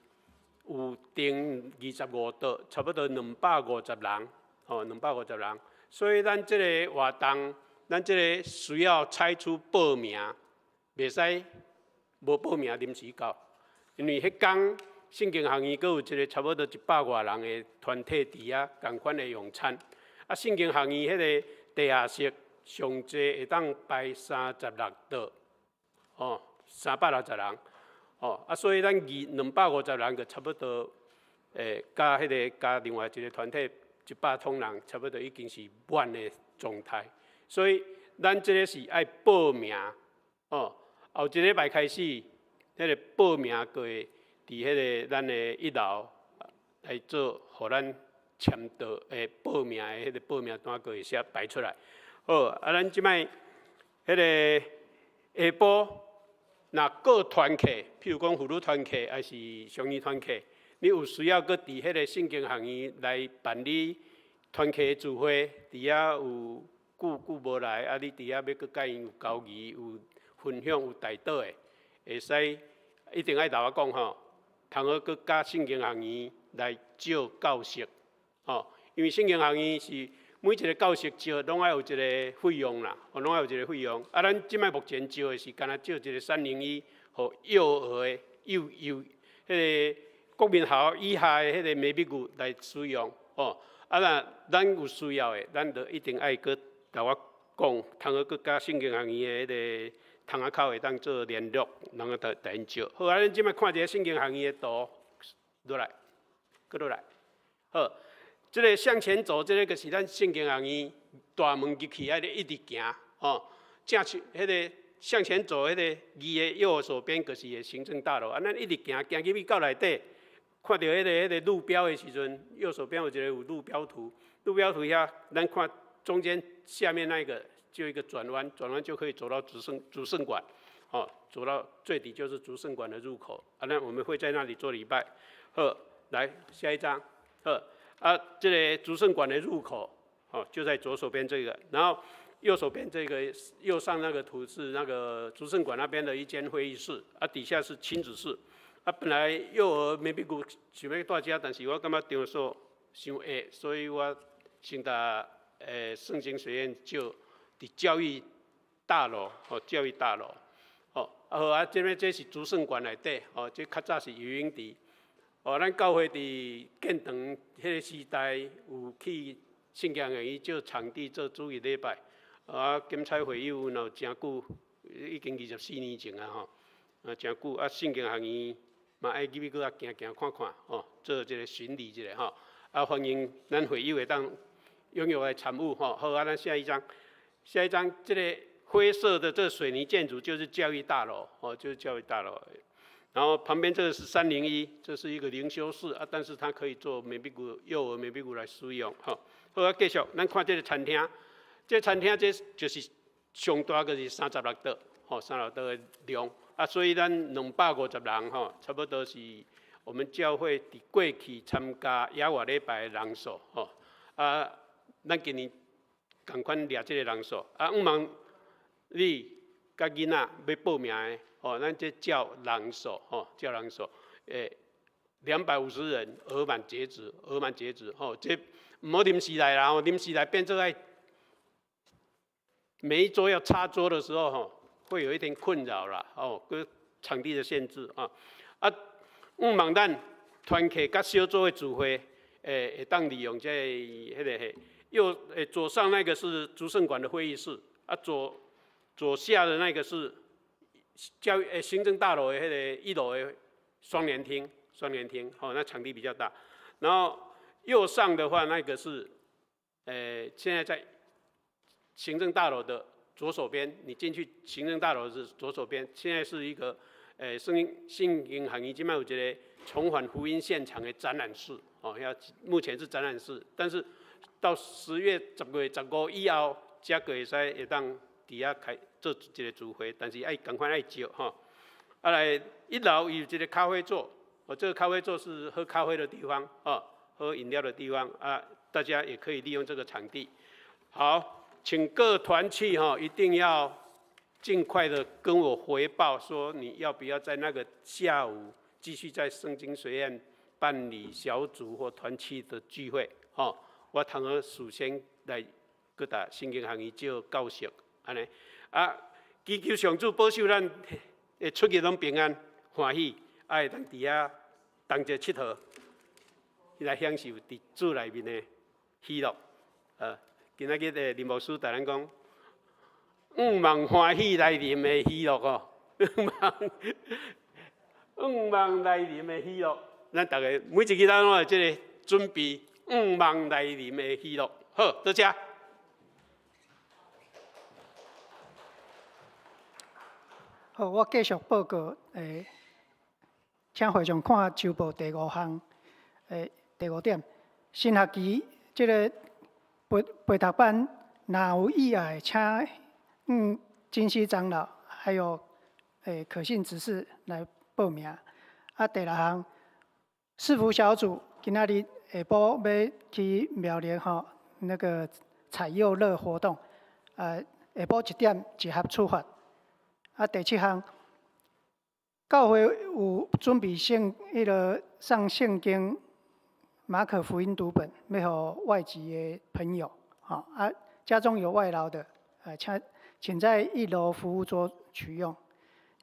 訂25桌，差不多250人，吼，250人。所以咱這个活動，咱這个需要採取報名，袂使無報名臨時到，因為彼工聖經學院閣有一个差不多100外人的團體佇遐仝款的用餐。啊，聖經學院彼个地下室上濟會當排36桌，吼，360人，吼，啊，所以咱250人就差不多，佮彼个佮另外一个團體100通人，差不多已經是滿的狀態。所以咱這个是愛報名，吼，後一禮拜開始，彼个報名就會佇彼个咱的1樓來做，予咱簽到的報名的彼個報名單，閣會寫擺出來。好，啊，咱這擺彼個下晡，若各團契，譬如講婦女團契，抑是少年團契，你有需要閣佇彼個聖經學院來辦理團契的聚會，佇遐有久久無來，啊，你佇遐欲閣佮𪜶有交誼、有分享、有代禱的，會使一定愛留我講吼，通好閣佮聖經學院來借教室，吼，因為聖經學院是每一个教室借攏愛有一个費用啦，哦，攏愛有一个費用。啊，咱這擺目前借的是干焦借一个301，予幼兒的幼幼彼个國民校以下的彼个玫瑰牛來使用，哦。啊，若咱有需要的，咱就一定愛閣共我講，通好閣佮聖經學院的彼個窗仔口會當做聯絡，然後就共𪜶借。好，啊，咱這擺看一下聖經學院的圖，落來，閣落來，好。這个向前走，這个就是咱聖經學院大門入去，愛咧一直行，吼。正去彼个向前走，彼个字的右手邊就是个行政大樓。啊，咱一直行，行入去到內底，看著彼个路標的時陣，右手邊有一个有路標圖，路標圖遐，咱看中間下面那個就一個轉彎，轉彎就可以走到主聖館，吼，走到最底就是主聖館的入口。啊，那我們會在那裡做禮拜。好，來下一張，好。啊，這个主聖館的入口，哦，就在左手邊這個，然後右手邊這個右上那個圖是那個主聖館那邊的一間會議室，啊，底下是親子室。啊，本來幼兒玫瑰谷想欲蹛遮，但是我感覺場所傷狹，所以我先共聖經學院借佇教育大樓，哦，教育大樓，哦，啊好啊，這邊這是主聖館內底，哦，這較早是游泳池。哦，咱教會佇建堂彼个時代有去聖經學院借場地做主日禮拜，啊，金彩會友若有誠久，已經24年前啊吼，啊誠久啊，聖經學院嘛愛入去閣仔行行看看，吼，做這个巡禮一下吼，啊，歡迎咱會友會當踴躍來參與吼。好，啊，咱下一張，下一張，這个灰色的這水泥建築就是教育大樓，哦，就是教育大樓。然後旁邊這個是301，這是一個靈修室啊，但是它可以做玫瑰谷幼兒玫瑰谷來使用，吼。好啊，繼續，咱看這个餐廳，這个餐廳這就是上大个是36桌，吼，36桌的量啊，所以咱250人吼，差不多是我們教會佇過去參加野外禮拜的人數，吼。啊，咱今年仝款掠這个人數，啊，向望你佮囡仔欲報名的。哦，咱這照人數，吼，照人數，250人，額滿截止，額滿截止，吼，這毋好臨時來啦，吼，臨時來變做愛每一桌要插桌的時候，吼，會有一點困擾啦，哦，閣場地的限制啊，啊，向望咱團契佮小組的聚會，會當利用這彼个彼右，左上那個是主聖館的會議室，啊，左下的那個是教育行政大樓的彼个一樓的雙聯廳，雙聯廳，吼，那場地比較大。然後右上的話，那個是，現在在行政大樓的左手邊，你進去行政大樓是左手邊，現在是一個，聖經學院這擺有一个重返福音現場的展覽室，哦，遐目前是展覽室，但是到10月15以後，才閣會使會當佇遐開做一个聚會，但是愛仝款愛借吼。啊來一樓有一个咖啡座，哦，這个咖啡座是喝咖啡的地方，哦，喝飲料的地方啊，大家也可以利用這個場地。好，請各團契哈，一定要盡快的跟我回報，說你要不要在那個下午繼續在聖經學院辦理小組或團契的聚會，吼，我通好事先來閣共聖經學院借教室，按呢，啊，祈求上主保守咱會出入攏平安歡喜，啊，會當佇遐同齊𨑨迌，來享受佇主內面的喜樂。今仔日的林牧師帶咱講，向望歡喜來臨的喜樂哦，向望向望來臨的喜樂，咱逐个每一个人攏有這个準備，向望來臨的喜樂。好，多謝。好，我繼續報告。請會眾看週報第五項，第五點。新學期這个陪讀班，若有意愛，請金溪長老還有可信執事來報名。啊，第六項，四福小組今仔日下晡欲去苗栗吼，那個採柚樂活動，下晡1點集合出發。啊，第七項，教會有準備彼个上聖經馬可福音讀本，欲予外籍的朋友，吼啊，家中有外勞的，請在一樓服務桌取用。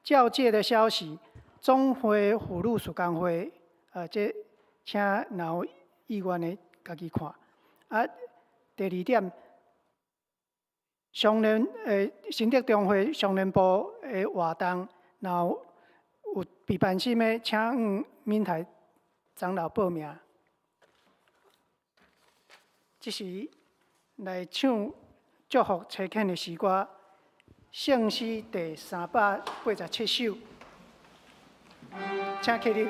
教界的消息，總會婦女事工會，這請若有意願的家己看。啊，第二點，商聯新竹中會商聯部的活動，若有備辦心的，請閩台長老報名。這時來唱祝福差遣的詩歌，聖詩第387首，請起立。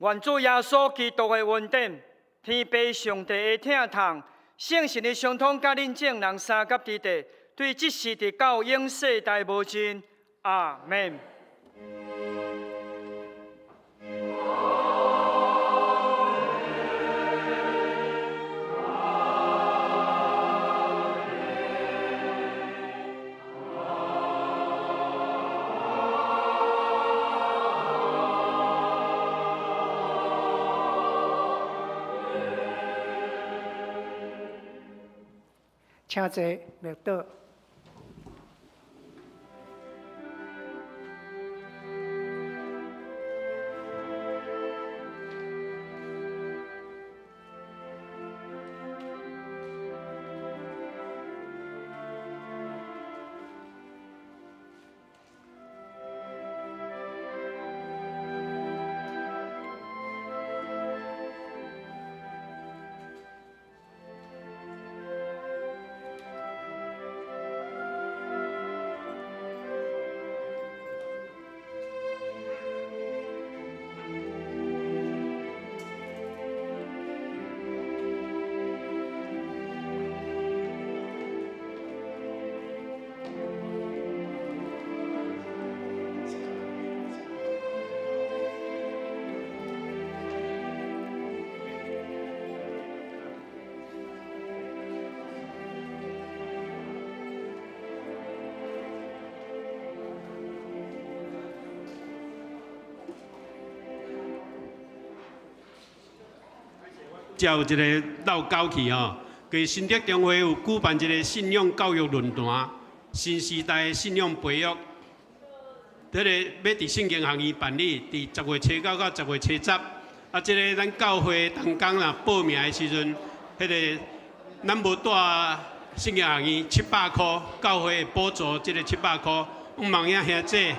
願主耶穌基督的恩典、天父上帝的疼痛、聖神的相通，佮恁眾人相佮佇地，對這時直到永世代無盡。阿們。請坐，默禱。才有一个闹狗去吼，佮新竹中會有舉辦一个信仰教育論壇，新時代的信仰培育，這个欲佇聖經學院辦理，佇10月7到10月10。啊，這个咱教會同工啦報名的時陣，彼个咱無帶聖經學院700箍，教會會補助這个700箍，毋茫遐兄弟。